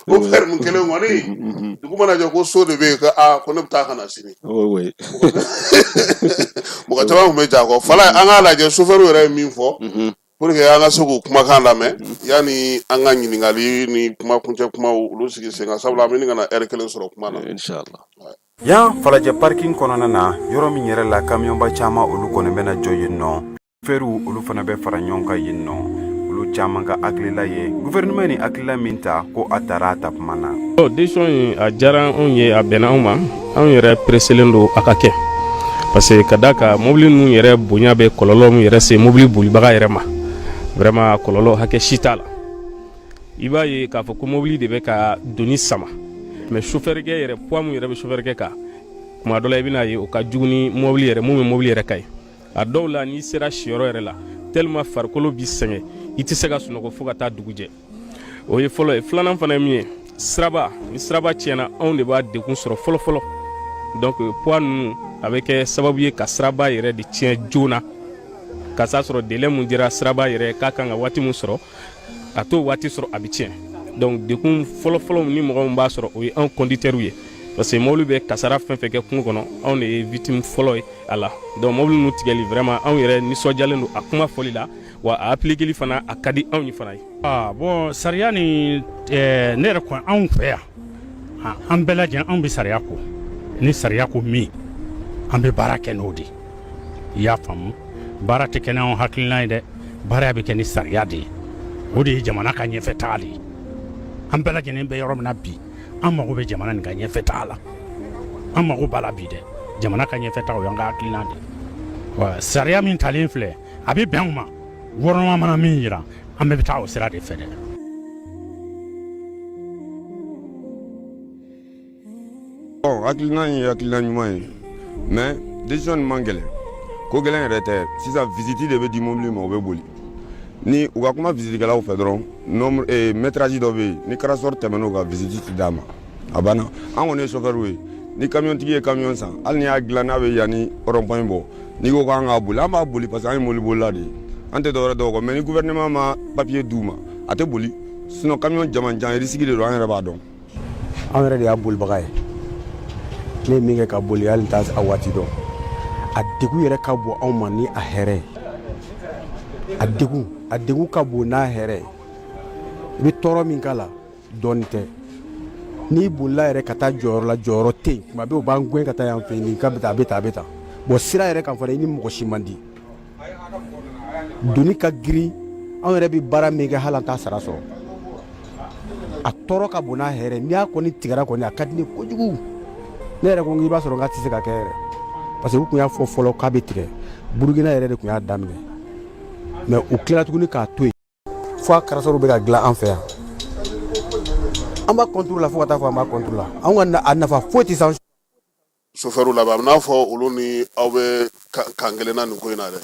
o permis kelen kɔni, dugu mana jɛ ko so de bɛ yen, ko aa, ko ne bɛ taa ka na sini. Mɔgɔ caman tun bɛ ja kɔ fala. An k'a lajɛ, sofɛriw yɛrɛ ye min fɔ pour que an ka se k'u kumakan lamɛn yanni an ka ɲininkali ni kuma kuncɛ kumaw olu sigi sen kan, sabula an bɛ ɲini ka na ɛri kelen sɔrɔ kuma na. Inshallah. Yan Falajɛ parking kɔnɔna na, yɔrɔ min yɛrɛ la kamiyɔnba caman olu kɔni bɛna jɔ yen nɔ, fɛriw olu fana bɛ fara ɲɔgɔn kan yen nɔ. Olu caman ka hakilila ye gouvernement ni hakilila min ta ko a taara a ta kuma na. Ɔ, décision in a diyara anw ye, a bɛnna anw ma. Anw yɛrɛ pressélen don a ka kɛ, parce que ka da kan mobili ninnu yɛrɛ bonya bɛ kɔlɔlɔ min yɛrɛ se mobili bolibaga yɛrɛ ma, vraiment kɔlɔlɔ hakɛ si t'a la. I b'a ye k'a fɔ ko mobili de bɛ ka doni sama, mais chauffeur kɛ yɛrɛ, poids min yɛrɛ bɛ chauffeur kɛ kan, kuma dɔ la i bɛna ye o ka jugu ni mobili yɛrɛ mun bɛ mobili yɛrɛ ka ye. A dɔw la, n'i sera siyɔrɔ yɛrɛ la, tellement farikolo b'i sɛgɛn, i tɛ se ka sunɔgɔ fo ka taa dugu jɛ. O ye fɔlɔ ye. Filanan fana ye min ye, siraba ni siraba tiɲɛna, anw de b'a degun sɔrɔ fɔlɔ fɔlɔ. Donc poids ninnu a bɛ kɛ sababu ye ka siraba yɛrɛ de tiɲɛ joona, ka s'a sɔrɔ délai mun dira siraba yɛrɛ k'a kan ka waati mun sɔrɔ, a t'o waati sɔrɔ, a bɛ tiɲɛ. Donc degun fɔlɔ-fɔlɔ ni mɔgɔ min b'a sɔrɔ, o ye anw conducteurs ye, parce que mobili bɛ kasara fɛn fɛn kɛ kungo kɔnɔ, anw de ye victime fɔlɔ ye a la. Donc mobili ninnu tigɛli, vraiment anw yɛrɛ nisɔndiyalen don a kuma fɔli la, wa a appliqueli fana a ka di anw ye fana ye. Ah bon, sariya ni ne yɛrɛ kɔni, anw fɛ yan, an bɛɛ lajɛlen anw bɛ sariya kɔ. Ni sariya ko min, an bɛ baara kɛ n'o de ye. I y'a faamu? Baara tɛ kɛ n'anw hakilina ye dɛ, baara bɛ kɛ ni sariya de ye. O de ye jamana ka ɲɛfɛ taga de ye. An bɛɛ lajɛlen bɛ yɔrɔ min na bi, an mago bɛ jamana nin ka ɲɛfɛ taga la. An mago b'a la bi dɛ, jamana ka ɲɛfɛ taga, o y'an ka hakilina de ye. Wa sariya min talen filɛ, a bɛ bɛn anw ma. Gouvernement mana min yira, an bɛɛ bɛ taa o sira de fɛ dɛ. Bon, hakilina ye hakilina ɲuman ye, mais décision nin man gɛlɛn, ko gɛlɛn yɛrɛ tɛ. Sisan visite de bɛ di mobili ma, o bɛ boli ni u ka kuma visitikɛlaw fɛ dɔrɔn. Nombre métrage dɔ bɛ yen, ni carrosse tɛmɛn'o kan, visite tɛ d'a ma, a banna. An kɔni ye chauffeur ye. Ni camion tigi ye camion san, hali n'i y'a dilan n'a bɛ yan ni rond point bɔ, n'i ko k'an k'a boli, an b'a boli, parce que an ye mobili bolila de ye, an tɛ dɔwɛrɛ dɔn o kɔ. Mais ni gouvernement ma papier d'u ma, a tɛ boli. Sinon camion jamanjan, risque de don, an yɛrɛ b'a dɔn. Anw yɛrɛ de y'a bolibaga ye. Ne ye min kɛ ka boli, hali n t'a a waati dɔn. A degun yɛrɛ ka bon anw ma ni a hɛrɛ ye. A degun ka bon n'a hɛrɛ ye. I bɛ tɔɔrɔ min k'a la, dɔɔnin tɛ. N'i bolila yɛrɛ ka taa jɔyɔrɔ la, jɔyɔrɔ tɛ yen. Tuma bɛɛ u b'an gɛn ka taa yan fɛ nin ka bɛ taa, a bɛ tan, a bɛ tan. Bon, sira yɛrɛ kan fana, i ni mɔgɔ si man di, doni ka girin. Anw yɛrɛ bɛ baara min kɛ, hali an t'a sara sɔrɔ. A tɔɔrɔ ka bon n'a hɛrɛ. N'i y'a kɔni tigɛra kɔni, a ka di ne kojugu. Ne yɛrɛ ko i b'a sɔrɔ n k'a tɛ se ka kɛ yɛrɛ, parce que u tun y'a fɔ fɔlɔ k'a bɛ tigɛ. Burukina yɛrɛ de tun y'a daminɛ, mais u tilala tuguni k'a to yen. Fo a carrossew bɛ ka dilan an fɛ yan, an b'a contre la, fo ka taa fɔ an b'a contre la. Anw ka a nafa foyi tɛ s'an. Sofɛriw labɛn, a bɛ n'a fɔ olu ni aw bɛ kan kelen na nin ko in na dɛ.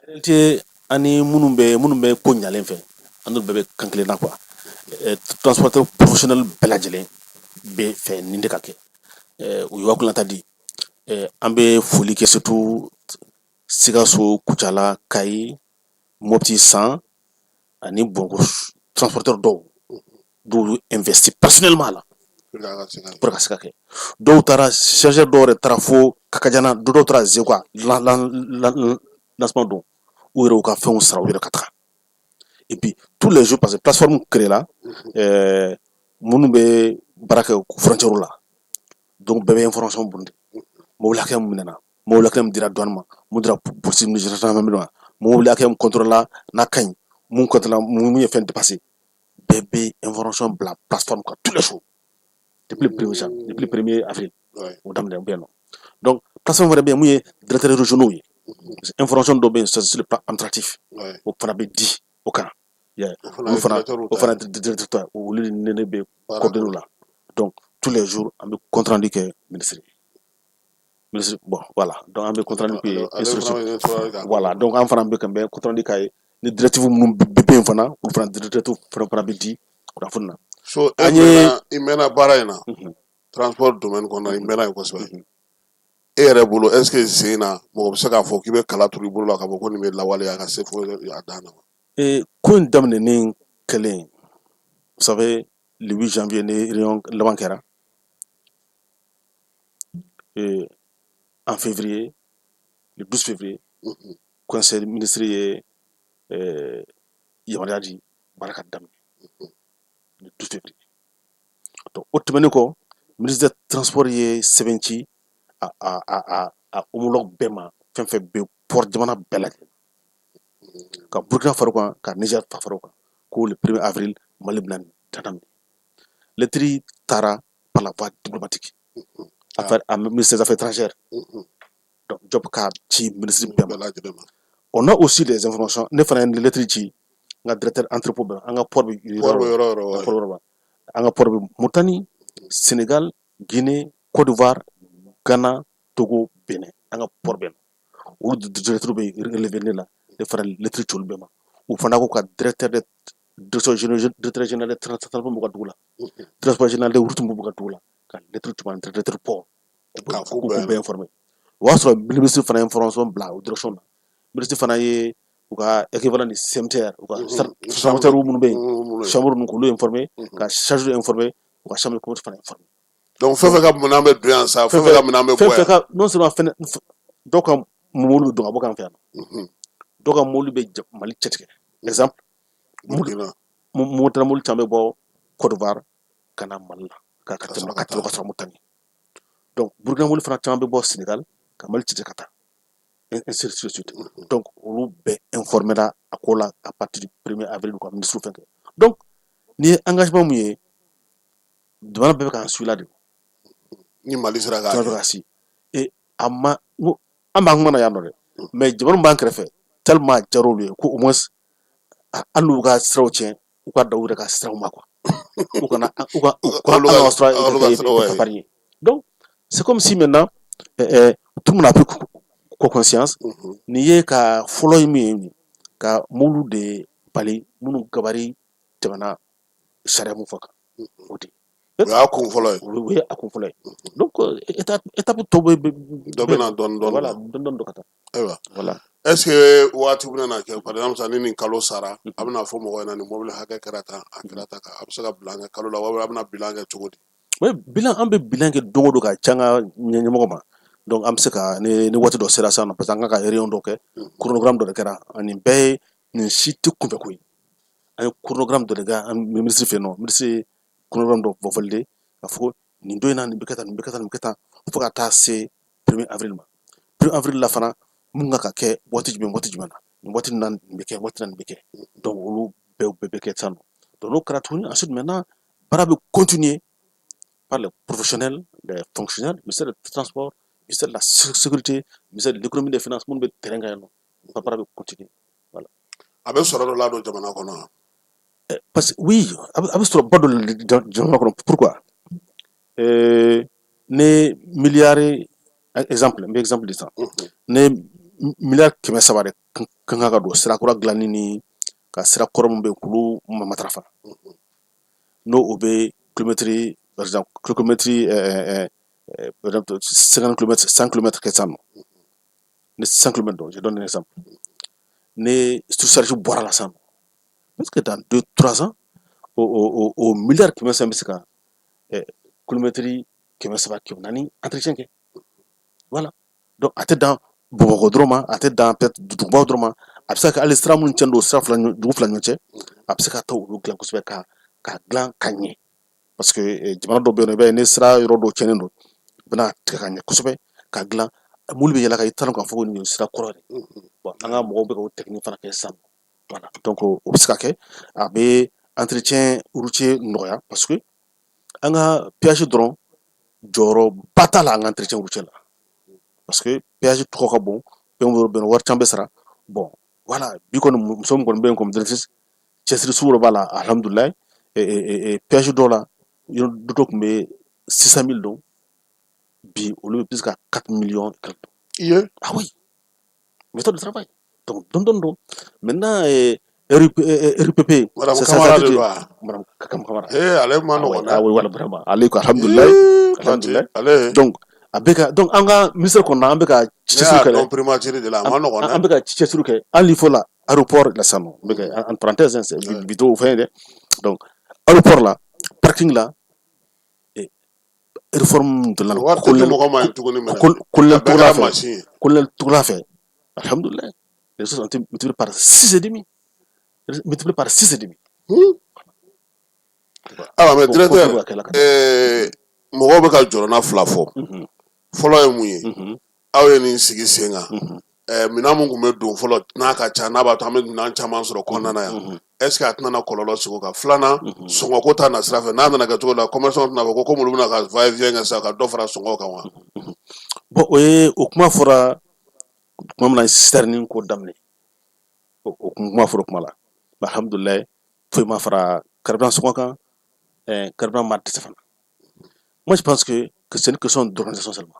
Réalité, ani minnu bɛ ko ɲalen fɛ, an n'olu bɛɛ bɛ kan kelen na quoi. Transporteur professionnel bɛɛ lajɛlen bɛ fɛ nin de ka kɛ. U ye hakilinata di. An bɛ foli kɛ surtout Sikaso, Kucala, Kayi, Mopti, San ani Bamakɔ transporteur dɔw dɔw y'u investi personnellement a la pour ka se ka kɛ. Dɔw taara chargeur, dɔw yɛrɛ taara fo Kakajana, dɔw taara Zekwa lancement don. U yɛrɛ u ka fɛnw sara u yɛrɛ ka taga. Et puis tous les jours, parce que plateforme créée la, minnu bɛ baara kɛ frontière la, donc bɛɛ bɛ information bundi, mobili hakɛ min minɛna, mobili hakɛ min dira douane ma, mun dira police gendarmerie ma, mobili hakɛ min contrôle la n'a ka ɲi, mun contrôle la, mun ye fɛn dépassé, bɛɛ bɛ information bila plateforme kan tous les jours depuis le premier janvier, depuis le premier avril o daminɛ bɛ yen nɔ. Donc plateforme wɛrɛ bɛ yen mun ye directeurs régionaux ye. Information dɔ bɛ yen sur le plan administratif, o fana bɛ di o kan. Olu fana, o fana directeur, olu ni ne bɛ coordonner la. Donc tous les jours an bɛ compte rendu kɛ ministre. Bon, voilà, donc an bɛ compte rendu kɛ instruction. Voilà, donc an fana bɛ ka bɛ compte rendu k'a ye ni directive minnu bɛ yen fana, olu fana directive fana bɛ di kunnafoni na. So e mɛnna, i mɛnna baara in na, transport domaine kɔnɔ, i mɛnna yen kosɛbɛ. E yɛrɛ bolo, est ce que sen na mɔgɔ bɛ se k'a fɔ k'i bɛ kala turu i bolo la k'a fɔ ko nin bɛ lawaleya ka se fo a dan na wa? Ko in daminɛnen kɛlen, vous savez, le 8 janvier ni réunion laban kɛra, en février, le 12 février, conseil ministre ye yamaruya di baara ka daminɛ le 12 février. Donc o tɛmɛnen kɔ, ministre des transports ye sɛbɛn ci a homologue bɛɛ ma, fɛn fɛn bɛ port jamana bɛɛ lajɛlen, ka Burkina fara o kan, ka Niger fara o kan, ko le 1er avril Mali bɛna daminɛ. Lettre taara par la voie diplomatique, affaire à ministère des Affaires étrangères, donc job k'a ci ministre bɛɛ ma. On a aussi des informations, ne fana ye lettre ci n ka directeur entrepôt bɛɛ, an ka port bɛ yɔrɔ yɔrɔ. Yɔrɔ, an ka port bɛ Mauritanie, Sénégal, Guinée, Côte d'Ivoire, Ghana, Togo, Benin, an ka port bɛ yen. Olu directeur bɛ relevé ne la, ne fana lettre ci olu bɛɛ ma. U fana ko ka directeur de direction générale, directeur général de transport b'u ka dugu la, directeur général de route b'u ka dugu la, ka lettre ci ma directeur port k'u bɛɛ informé. O y'a sɔrɔ ministre fana ye information bila o direction na. Ministre fana ye u ka équivalent ni CMTR, u ka chambre minnu bɛ yen, chambre ninnu, k'olu informé, ka charge informé, u ka chambre de commerce fana informé. Donc fɛn fɛn ka minɛn bɛ don yan sa, fɛn fɛn ka minɛn bɛ bɔ fɛn yan. Fɛn ka, non seulement fɛnɛ, dɔw ka mobili bɛ don ka bɔ k'an fɛ yan nɔ, dɔw ka mobili bɛ Mali cɛtigɛ. Exemple, Mauritanie mobili caman bɛ bɔ Côte d'Ivoire ka na Mali la ka tɛmɛ ka tɛmɛ ka sɔrɔ Mauritanie. Donc Burkina mobili fana caman bɛ bɔ Sénégal ka Mali cɛtigɛ ka taa, ainsi de suite. Donc olu bɛɛ informé la a ko la à partir du 1er avril, ka ministre fɛn kɛ. Donc nin ye engagement mun ye, jamana bɛɛ bɛ k'an suit la de. Ni Mali sera k'a kɛ ka si et a ma n ko an b'an kuma na yan nɔ dɛ, mais jamana b'an kɛrɛfɛ tellement a diyara olu ye ko au moins hali n'u ka siraw tiɲɛ, u ka da u yɛrɛ ka siraw ma quoi, u kana u ka an ka sira épargner. Donc c'est comme si maintenant tout le monde a pris conscience. Nin ye ka fɔlɔ ye min ye, ka mobili de bali minnu gabarit tɛmɛna sariya mun fɔ kan, o de o y'a kun fɔlɔ ye. O ye a kun fɔlɔ ye. Donc étape tɔ bɛ dɔ bɛ na dɔɔni dɔɔni. Voilà, dɔɔni dɔɔni dɔ ka taa. Ayiwa. Voilà. Est ce que waati bɛna na kɛ, par exemple sisan ni nin kalo sara, a bɛna fɔ mɔgɔ ɲɛna nin mobili hakɛ kɛra tan, a kɛra tan, a bɛ se ka bilan kɛ kalo la walima a bɛna bilan kɛ cogo di? Oui, bilan, an bɛ bilan kɛ don o don ka ci an ka ɲɛmɔgɔ ma. Donc an bɛ se ka ni waati dɔ sera sisan nɔ, parce que an kan ka réunion dɔ kɛ, chronogramme dɔ de kɛra. Nin bɛɛ ye, nin si tɛ kunfɛ ko ye. An ye chronogramme dɔ de kɛ an ministre fɛ yen nɔ. Ministre ye chronogramme dɔ validé ka fɔ ko nin don in na, nin bɛ kɛ tan, nin bɛ kɛ tan, nin bɛ kɛ tan, fo ka taa se 1er avril ma. 1er avril la fana, mun kan ka kɛ waati jumɛn, waati jumɛn na, nin waati na nin bɛ kɛ, waati na nin bɛ kɛ. Donc olu bɛɛ bɛ kɛ sisan nɔ. Donc n'o kɛra tuguni, ensuite maintenant baara bɛ continuer par les professionnels, les fonctionnaires, ministère du transport, ministère de la sécurité, ministère de l'économie et des finances, minnu bɛ terrain kan yen nɔ, u ka baara bɛ continuer. Voilà. A bɛ sɔrɔ dɔ ladon jamana kɔnɔ wa? Parce que oui, a bɛ sɔrɔ ba dɔ jamana kɔnɔ. Pourquoi? Ne miliyari, exemple, n bɛ exemple di sisan, ne miliyari 300 de kan ka don sira kura dilanni ni ka sira kɔrɔ min bɛ yen k'olu matarafa, n'o o bɛ kilomɛtiri, par exemple kilomɛtiri, par exemple 50 kilomètres, 100 kilomètres kɛ sisan nɔ, ni 100 kilomètres don, je donne un exemple, ni surcharge bɔra la sisan nɔ, parce que dans 2 3 ans, o miliyari 300 bɛ se ka kilomɛtiri 300, 400 entretien kɛ. Voilà. Donc a tɛ dan Bamakɔ dɔrɔn ma, a tɛ dan peut-être dugubaw dɔrɔn ma. A bɛ se ka kɛ hali sira minnu tiɲɛ don sira fila, dugu fila ɲɔgɔn cɛ, a bɛ se ka taa olu dilan kosɛbɛ, ka dilan ka ɲɛ, parce que jamana dɔw bɛ yen nɔ, i b'a ye ni sira yɔrɔ dɔw tiɲɛnen don, u bɛna tigɛ ka ɲɛ kosɛbɛ ka dilan, mobili bɛ yɛlɛ ka i taara k'a fɔ ko nin ye sira kɔrɔ de. Bon, an ka mɔgɔw bɛ ka o technique fana kɛ sisan. Voilà, donc o bɛ se ka kɛ, a bɛ entretien routier nɔgɔya, parce que an ka péage dɔrɔn jɔyɔrɔba t'a la an ka entretien routier la, parce que péage tɔgɔ ka bon, fɛn dɔw bɛ yen, wari caman bɛ sara. Bon, voilà, bi kɔni, muso min kɔni bɛ yen comme directrice, cɛsiri sugu dɔ b'a la, alhamdulilayi. Péage dɔw la, yɔrɔ dɔ tun bɛ 600 000 don, bi olu bɛ plus ka 4 millions et quelques. Iye. Ah oui, méthode de travail. Donc dɔɔni dɔɔni don. Maintenant, RIP, RIPP. Madame Kamara de don wa? Madame Kamara. Eh, ale ma nɔgɔn dɛ. Ah oui, voilà, vraiment, ale ko alhamdulilayi. Alhamdulilayi. Ale. Donc a bɛ ka, donc an ka ministère kɔnɔna, an bɛ ka Ne cɛsiri y'a kɛ dɛ. dɔn primature de la, a ma nɔgɔn dɛ. An bɛ ka cɛsiri kɛ hali fo la aéroport la sisan nɔ, n bɛ kɛ en parenthèse, hein, c'est bito fɛn ye dɛ. Donc aéroport la, parking la, réforme donna la. Wari tɛ di mɔgɔ ma yen tuguni mɛnɛ. Colonel A bɛɛ Togola kɛra fɛ machine ye. Colonel Togola fɛ, alhamdulilayi, les choses ont été multipliées par 6,5, multipliées par 6,5. Ayiwa, mais Ko- ko directeur, ko ka kɛ la ka mɔgɔw bɛ ka jɔrɔna fila fɔ. Fɔlɔ ye mun ye? Aw ye nin sigi sen kan, minɛn mun tun bɛ don fɔlɔ n'a ka ca, n'a b'a to an bɛ minɛn caman sɔrɔ kɔnɔna na yan, est ce que a tɛna na kɔlɔlɔ sigi o kan? Filanan, sɔngɔko ta na sira fɛ, n'a nana kɛ cogo la, commerçant tɛna fɔ ko komi olu bɛna ka va et vient kɛ sisan, ka dɔ fara sɔngɔ kan wa? Bon, o ye o kuma fɔra tuma min na, citerne ko daminɛ, o kuma fɔra o kuma la. Mais alhamdulilayi, foyi ma fara carburant sɔngɔ kan, carburant ma dɛsɛ fana. Moi, je pense que c'est une question d'organisation seulement.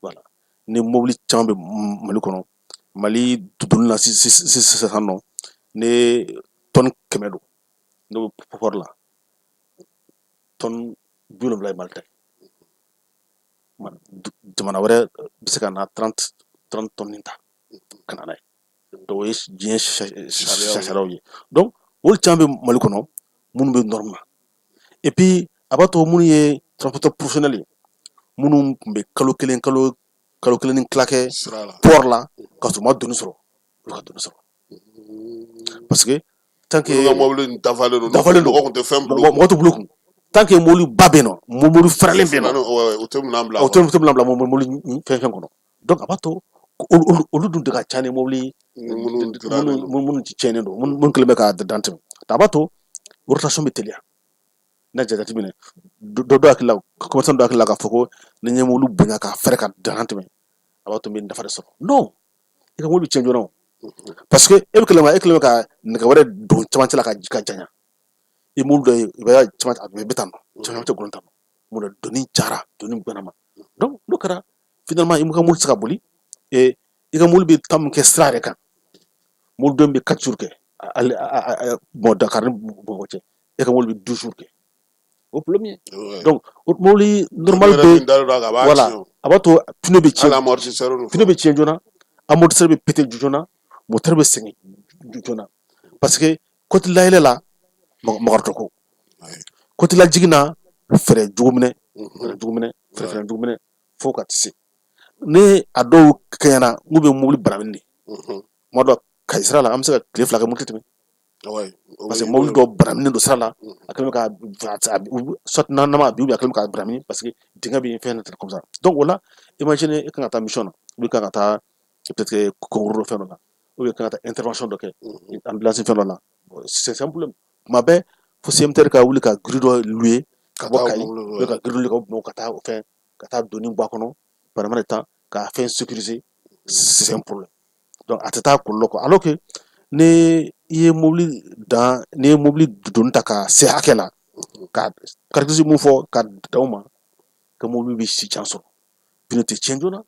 Voilà, ni mobili caman bɛ Mali kɔnɔ, Mali donni na sisan nɔ, ni tonne 100 don, n'o bɛ port la, tonne 70 ye Mali ta ye. Jamana wɛrɛ bɛ se ka na 30 tonnes ta ka na n'a ye. Donc o ye diɲɛ sariyaw ye. Donc olu caman bɛ Mali kɔnɔ minnu bɛ norme na. Et puis a b'a to minnu ye transporteur professionnel ye, minnu tun bɛ kalo kelen, kalo kelen ni tila kɛ Sira la. port la ka sɔrɔ u ma doni sɔrɔ, olu ka doni sɔrɔ, parce que tant que Olu ka mobili nin dafalen don. Dafalen don. Mɔgɔ kun tɛ fɛn bila. Mɔgɔ tɛ bolo kun. Tant que mobili ba bɛ yen nɔ, mobili faralen bɛ yen nɔ, Ouais, u tɛ minɛn bila. O tɛ minɛn bila mobili fɛn kɔnɔ. Donc a b'a to olu dun de ka ca ni mobili minnu dilalen don. Minnu tiɲɛnen don, minnu kɛlen bɛ ka dan tɛmɛ. A b'a to rotation bɛ teliya. N'a jateminɛ, dɔ hakili la, commerçant dɔ hakili la k'a fɔ ko ni n ye mobili bonya k'a fɛrɛ ka dan tɛmɛ, a b'a to n bɛ nafa de sɔrɔ. Non, i ka mobili bɛ tiɲɛ joona o, parce que e bɛ kɛlen e kɛlen bɛ ka nɛgɛ wɛrɛ don cɛmancɛ la ka janya. I mobili dɔ ye, i b'a ye caman a bɛ tan nɔ, caman tɛ gɔlɔn tan nɔ. Mun na? Doni cayara, doni ganna ma. Donc n'o kɛra, finalement i ka mobili tɛ se ka boli. I ka mobili bɛ temps min kɛ sira yɛrɛ kan, mobili dɔ bɛ 4 jours kɛ hali bon, Dakar ni Bamakɔ cɛ, e ka mobili bɛ 12 jours kɛ. O problème ye. Donc mobili normal yɛrɛ bɛ min dalen don a kan, a b'a voilà tiɲɛ o. A b'a to pneu bɛ Hali tiɲɛ. Amortisseur ni Pneu bɛ tiɲɛ joona, amortisseur bɛ péter joona, moteur bɛ sɛgɛn joona, parce que côte layɛlɛ la, mɔgɔ ko côte lajigin na, fɛɛrɛ jugu minɛ, fɛɛrɛ jugu minɛ, fɛɛrɛ jugu minɛ fo ka se ni a dɔw kɛɲɛna n'u bɛ mobili banamini de. Tuma dɔ Kayi sira la, an bɛ se ka tile 2 kɛ, mobili tɛ tɛmɛ, parce que mobili dɔw banaminen don sira la, a kɛlen bɛ ka soit n'a ma bi, a kɛlen bɛ ka banamini parce que dingɛ bɛ yen, fɛn tɛ comme ça. Donc o la, imagine e kan ka taa mission na, ou bien kan ka taa peut-être que concours dɔ fɛn dɔ la, ou bien kan ka taa intervention dɔ kɛ, ambulance fɛn dɔ la. Bon, c'est un problème. Tuma bɛɛ fo CMTR ka wuli ka grue dɔ louer ka bɔ taa Kayi, mobili, ou bien ka grue louer ka bɔ Bamakɔ ka taa o fɛn, ka taa doni bɔ a kɔnɔ pendant de temps k'a fɛn sécuriser. C'est un problème. Donc a tɛ taa kɔlɔlɔ kɔ, alors que ni i ye mobili dan, n'i ye mobili doni ta ka se hakɛ la, ka caractéristique mun fɔ ka dan o ma, ka mobili bɛ si jan sɔrɔ, pneu tɛ tiɲɛ joona.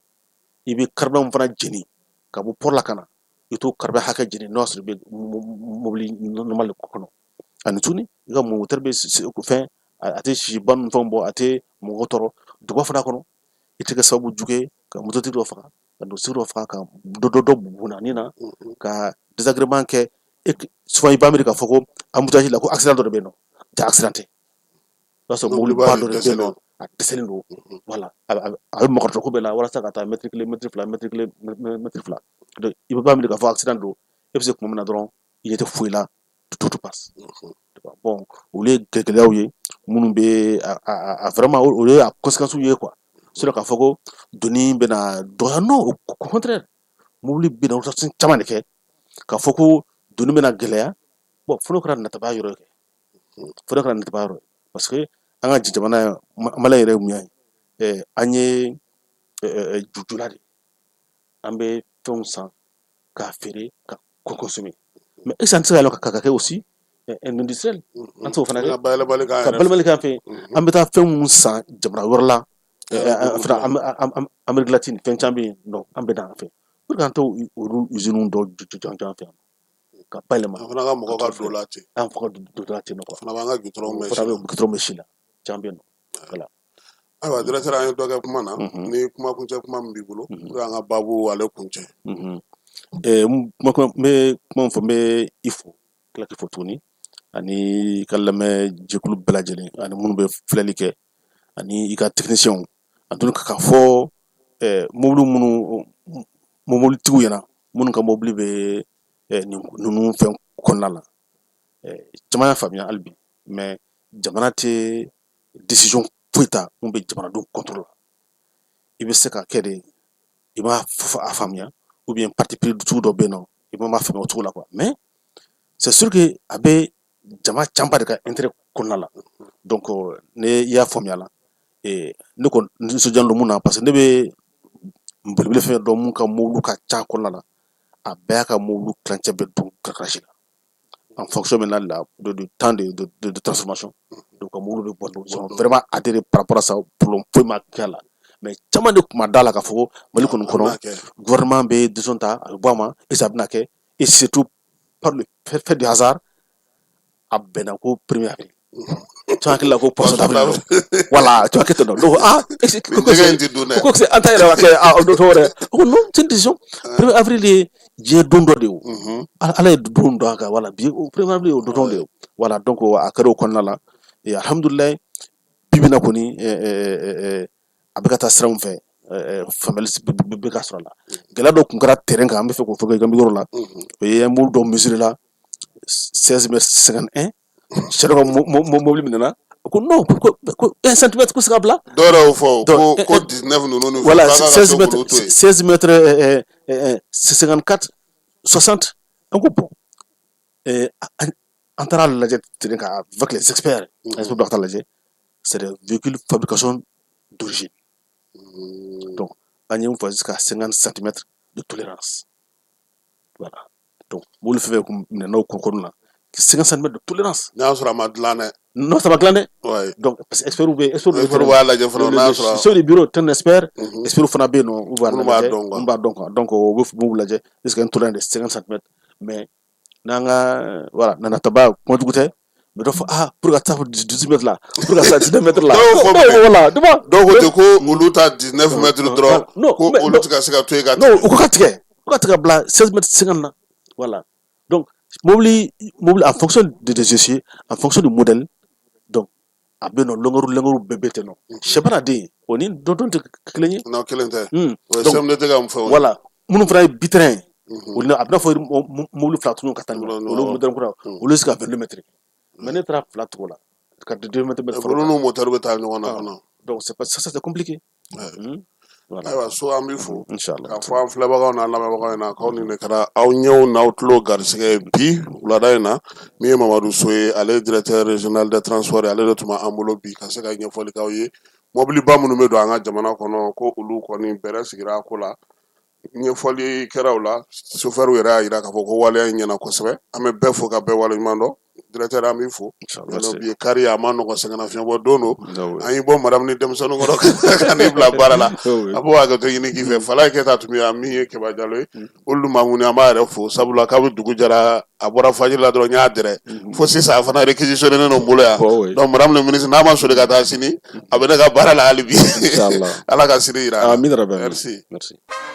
I bɛ carburant min fana jeni ka bɔ port la ka na, i t'o carburant hakɛ jeni n'o y'a sɔrɔ i bɛ mobili normal de kɔnɔ. Ani tuguni, i ka moteur bɛ fɛn, a tɛ sisiba ni fɛnw bɔ, a tɛ mɔgɔ tɔɔrɔ duguba fana kɔnɔ. I tɛ kɛ sababu jugu ye ka mototigi dɔ faga, ka don dɔ faga, ka dɔ bunani na, ka désagrément kɛ. E souvent i b'a miiri k'a fɔ ko embouteillage la, ko accident dɔ de bɛ yen nɔ. Ja, accident tɛ, i b'a sɔrɔ mobiliba dɔ de bɛ yen nɔ, a dɛsɛlen don. Voilà, a bɛ mɔgɔ ko bɛɛ la walasa ka taa mɛtiri kelen, mɛtiri fila, mɛtiri kelen, mɛtiri fila. Donc i b'a miiri k'a fɔ accident don. E bɛ se tuma min na dɔrɔn, i ɲɛ tɛ foyi la, tout passe. Bon, olu ye gɛlɛyaw ye minnu bɛ a vraiment, olu ye a conséquences ye quoi. Sinon k'a fɔ ko doni bɛna dɔgɔya, non, au contraire, mobili bɛna rotation caman de kɛ. K'a fɔ ko doni bɛna gɛlɛya, bon, fo n'o kɛra natabaya yɔrɔ ye kɛ, fo n'o kɛra natabaya yɔrɔ ye, parce que an ka jamana Mali yɛrɛ ye mun ye, an ye jujula de, an bɛ fɛnw san k'a feere ka consommer. Mais est-ce que an tɛ se ka yɛlɛma ka kɛ aussi un industriel? An tɛ se k'o fana kɛ. Ka bayɛlɛmali k'an ka yɛrɛ fɛ. Bayɛlɛmali k'an fɛ yen. An bɛ taa fɛn minnu san jamana wɛrɛ la, Amérique latine, fɛn caman bɛ yen nɔ, an bɛ na an fɛ pour que an t'o olu usines dɔ jɔ an fɛ yan ka bayɛlɛma. An fana ka mɔgɔ ka don la ten. An fana ka don la ten nɔ quoi. Fana b'an ka goudron mɛn. Fana bɛ goudron mɛn si la, caman bɛ yen nɔ, voilà. Ayiwa directeur, an ye dɔ kɛ kuma na. Ni kuma kuncɛ kuma min b'i bolo pour que an ka baabu ale kuncɛ. N bɛ kuma min fɔ, n bɛ i fo, tila k'i fo tuguni, ani i ka lamɛn jɛkulu bɛɛ lajɛlen, ani minnu bɛ filɛli kɛ, ani i ka techniciens, en tout cas k'a fɔ mobili minnu, mobilitigiw ɲɛna, minnu ka mobili bɛ ninnu fɛn kɔnɔna la. Caman y'a faamuya hali bi, mais jamana tɛ décision foyi ta mun bɛ jamanadenw contre la. I bɛ se ka kɛ de, i b'a a faamuya, ou bien parti pris sugu dɔ bɛ yen nɔ, i b'a faamuya o cogo la quoi. Mais c'est sûr que a bɛ jama camanba de ka intérêt kɔnɔna la. Donc ne i y'a faamuya la, ne kɔni nisɔndiyalen don mun na, parce que ne bɛ belebele fɛn dɔn mun ka mobili ka ca kɔnɔna la, a bɛɛ y'a ka mobili tilancɛ bɛ don garage la en fonction maintenant de temps de transformation. Donc mobili bɛ bɔ, ils ont vraiment adhéré par rapport à ça, problème foyi ma kɛ a la. Mais caman de tun ma da la k'a fɔ ko Mali kɔni kɔnɔ, gouvernement bɛ décision ta, a bɛ bɔ a ma, et ça bɛna kɛ. Et surtout par le fait du hasard, a bɛnna ko 1er avril. Tu hakili la ko poisson d'avril don, voilà, tu hakili tɛ dɔn. Donc ah, ko ko an ta yɛrɛ ka kɛ ah o don wɛrɛ ko non, c'est une décision. 1er avril ye diɲɛ don dɔ de ye, o Ala ye don dɔ a kan, voilà, bi 1er avril ye o don de ye, voilà. Donc a kɛra o kɔnɔna la, et alhamdulilayi, bi bi in na kɔni, a bɛ ka taa sira min fɛ, faamuyali bɛ ka sɔrɔ a la. Gɛlɛya dɔ tun kɛra terrain kan, an bɛ fɛ k'o fɔ i ka micro la, o ye an b'olu dɔw mesurer la 16 mètres 51. Cɛ dɔ ka mobili minɛna ko non, ko 1 centimètre ko se ka bila. Dɔw yɛrɛ y'o fɔ ko 19 ninnu ni voilà, 16 mètres, 16 mètres 54 60. An ko bon, an taara lajɛ terrain kan avec les experts, experts ka taa lajɛ, c'est des véhicules fabrication d'origine. Donc an ye fɔ jusqu'à 50 centimètres de tolérance, voilà. Donc mobili fɛn fɛn kun minɛna o kɔnɔna na, 50 centimètres de tolérance. N'a y'a sɔrɔ a ma dilan dɛ. Non, ça va dilan dɛ. Ouais. Donc parce que expert bɛ, expert bɛ, expert b'a lajɛ fɔlɔ n'a y'a sɔrɔ. Chef de bureau est un expert, expert fana bɛ yen nɔ, u b'a Minnu b'a lajɛ, dɔn quoi. Minnu b'a dɔn quoi. Donc u bɛ b'u lajɛ jusqu'à une tolérance de 50 centimètres. Mais n'an ka, voilà, nanataba kuma jugu tɛ, mais dɔ fɔ ah, pour ka taa 18 mètres la, pour ka taa 19 mètres la. Dɔw y'o fɔ minɛ. Voilà, tu vois. Dɔw ko ten ko olu ta 19 mètres dɔrɔn. Non, ko mais olu tɛ ka se ka to yen ka non, u ko ka tigɛ, u ka tigɛ ka bila 16 mètres 50 na, voilà. Donc mobili en fonction des essieux, en fonction du modèle, donc a bɛ nɔ longueur bɛɛ bɛ ten nɔ. Sɛbana den o ni dɔ tɛ kelen ye. Non, kelen tɛ. O ye Donc, CMDT ka fɛnw ye. Voilà, minnu fana ye bitɛrɛn ye, olu a bɛna fɔ mobili fila tunu ka taa ɲɔgɔn, olu modèle kura, olu bɛ se ka 22 mètres. Mais ne taara fila tugu o la ka 2 mètres. Olu n'u moteur bɛ taa ɲɔgɔn na fana. Donc c'est pas ça, c'est compliqué. Voilà. Ayiwa so, an b'i fo. Inchallah. K'a fɔ an filɛbagaw n'an lamɛnbagaw ɲɛna k'aw ni de kɛra aw ɲɛw n'aw tulo garisɛgɛ ye bi wulada in na. Min ye Mamadu So ye, ale ye directeur régional des transports ye, ale de tun b'an bolo bi ka se ka ɲɛfɔli k'aw ye mɔbiliba minnu bɛ don an ka jamana kɔnɔ, ko olu kɔni bɛrɛ sigira a ko la, ɲɛfɔli kɛra o la. Sofɛriw yɛrɛ y'a jira k'a fɔ ko waleya in ɲɛna kosɛbɛ. An bɛ bɛɛ fo ka bɛɛ waleɲuman dɔn. Directeur, an b'i fo. Bi ye kari ye, a ma nɔgɔn, sɛgɛnnafiɲɛbɔ don don, an y'i bɔ madame ni denmisɛnninw kɔrɔ ka n'i bila baara la. A b'o hakɛto ɲini k'i fɛ. Falaye Keyita tun bɛ yan, min ye Keba Jalo ye, olu Mamuni, an b'a yɛrɛ fo, sabula k'a bɛ dugu jɛra, a bɔra fajiri la dɔrɔn, n y'a dɛrɛ fo sisan, a fana réquisitionné don n bolo yan. Donc madame le ministre, n'a ma soli ka taa sini, a bɛ ne ka baara la hali bi. Ala ka sini jira. Merci.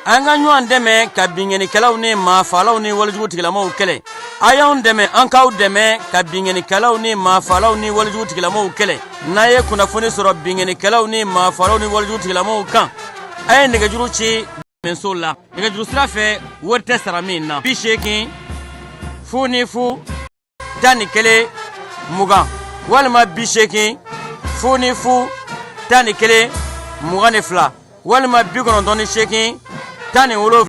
An ka ɲɔgɔn dɛmɛ ka binkannikɛlaw ni maafaalaw ni walejugu tigilamaw kɛlɛ. A y'anw dɛmɛ, an k'aw dɛmɛ ka binkannikɛlaw ni maafaalaw ni walejugu tigilamaw kɛlɛ. N'a ye kunnafoni sɔrɔ binkannikɛlaw ni maafaalaw ni walejugu tigilamaw kan, a ye nɛgɛjuru ci dɛmɛso la nɛgɛjuru sira fɛ, wari tɛ sara min na: 80. fu ni fu 11 20 walima 80 fu ni fu 11 22 walima 98 17.